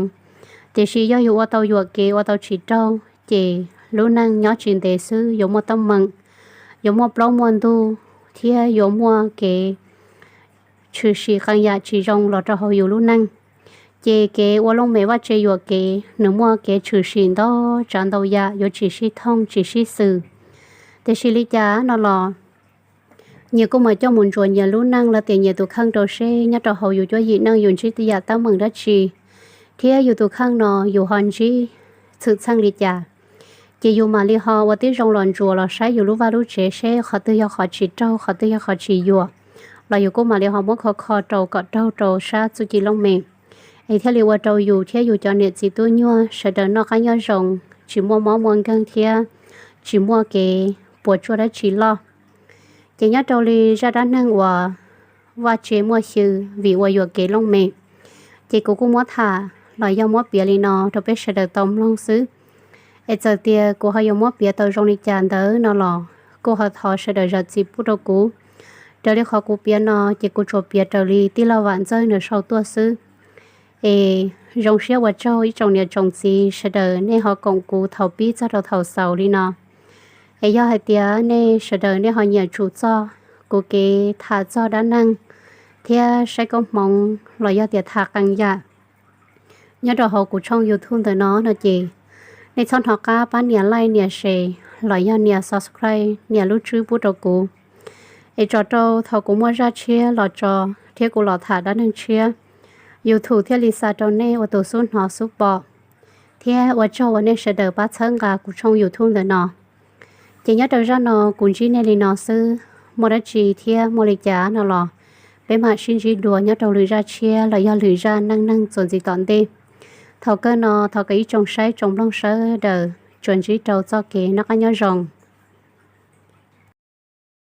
Tiam sis yog yus ua tau yuam kev ua tau tsis raug ces lub neej nyob tsis ntev xwb yuav muaj teeb meem, yuav muaj plaub muaj ntug, thiab yuav muaj kev tshwm sim qee yam tsis zoo los rau hauv yus lub neej. Ces kev ua looj mem vaj tsev yuam kev nws muaj kev tshwm sim ntau tsav ntau yam yuav tsis sib thooj tsis sib xws. Tiam sis li cas no los nyias kuj mam coj mus ntsuas nyias lub neej los tias nyias tus kheej rau seb nyob rau hauv yus cuab yim neej yus ntsib tej yam teeb meem dab tsi, thiab yus tus kheej no yus ho ntsib txhwm txheej li cas. Ces yus mam li ho ua tib zoo los ntsuas los saib yus lub vaj lub tsev seb qhov twg yog qhov tsis raug qhov twg yog qhov tsis yuam, los yus kuj mam li ho muab kho kho rau kom raug rau sab txuj ci looj mem, es thiaj li ua rau yus thiab yus cov niam txiv tub nyuag sawv daws noj qab nyob zoo, tsis muaj mob muaj nkeeg thiab tsis muaj kev puas tsuaj dab tsi loj. Ces nyob rau li zaj dab neeg uas vaj tsev muaj xyw vim ua yuam kev looj mem, ces kuv kuj muab tham los yog muab piav li no rau peb sawv daws tau mloog xwb. Es txawm tias kuv ho yuav muab piav tau zoo li cas ntawd no los kuj ho thov sawv daws zam txim pub rau kuv, Raws li qhov kuv piav no ces kuv tsuas piav raws li tij laug Vam Ntxawg nws sau tuaj xwb. Es zoo siab ua tsaug ib tsoom niam tsoom txiv sawv daws nej ho koom kuv thaum pib txog rau thaum xaus li no. Es yog hais tias nej sawv daws nej ho nyiam tsum txog kuv kev tham txog dab neeg thiab saib koob hmoov los yog tias tham qee yam nyob rau hauv kuv tshooj YouTube ntawm no no ces nej txhob hnov qab pab nias like, nias share los yog nias subscribe, nias lub tswb pub rau kuv. Es tso rau thaum kuv muaj zaj tshiab los tso thiab kuv los tham dab neeg tshiab, YouTube thiaj li xa rau nej ua tus xub hnov xub pom. Thiab ua tsaug uas nej sawv daws pab txhawb nqa kuv tshooj YouTube ntawm no. Ces nyob rau zaj no kuv ntsib nej li no xwb, muaj dab tsi thiab muaj li cas no los peb mam sib ntsib dua nyob rau lwm zaj tshiab los yog lwm zaj neej neeg txuas ntxiv tom ntej. Thaum kawg no thov kom ib tsoom saib tsoom mloog sawv daws tsuas ntsib rau txoj kev noj qab nyob zoo.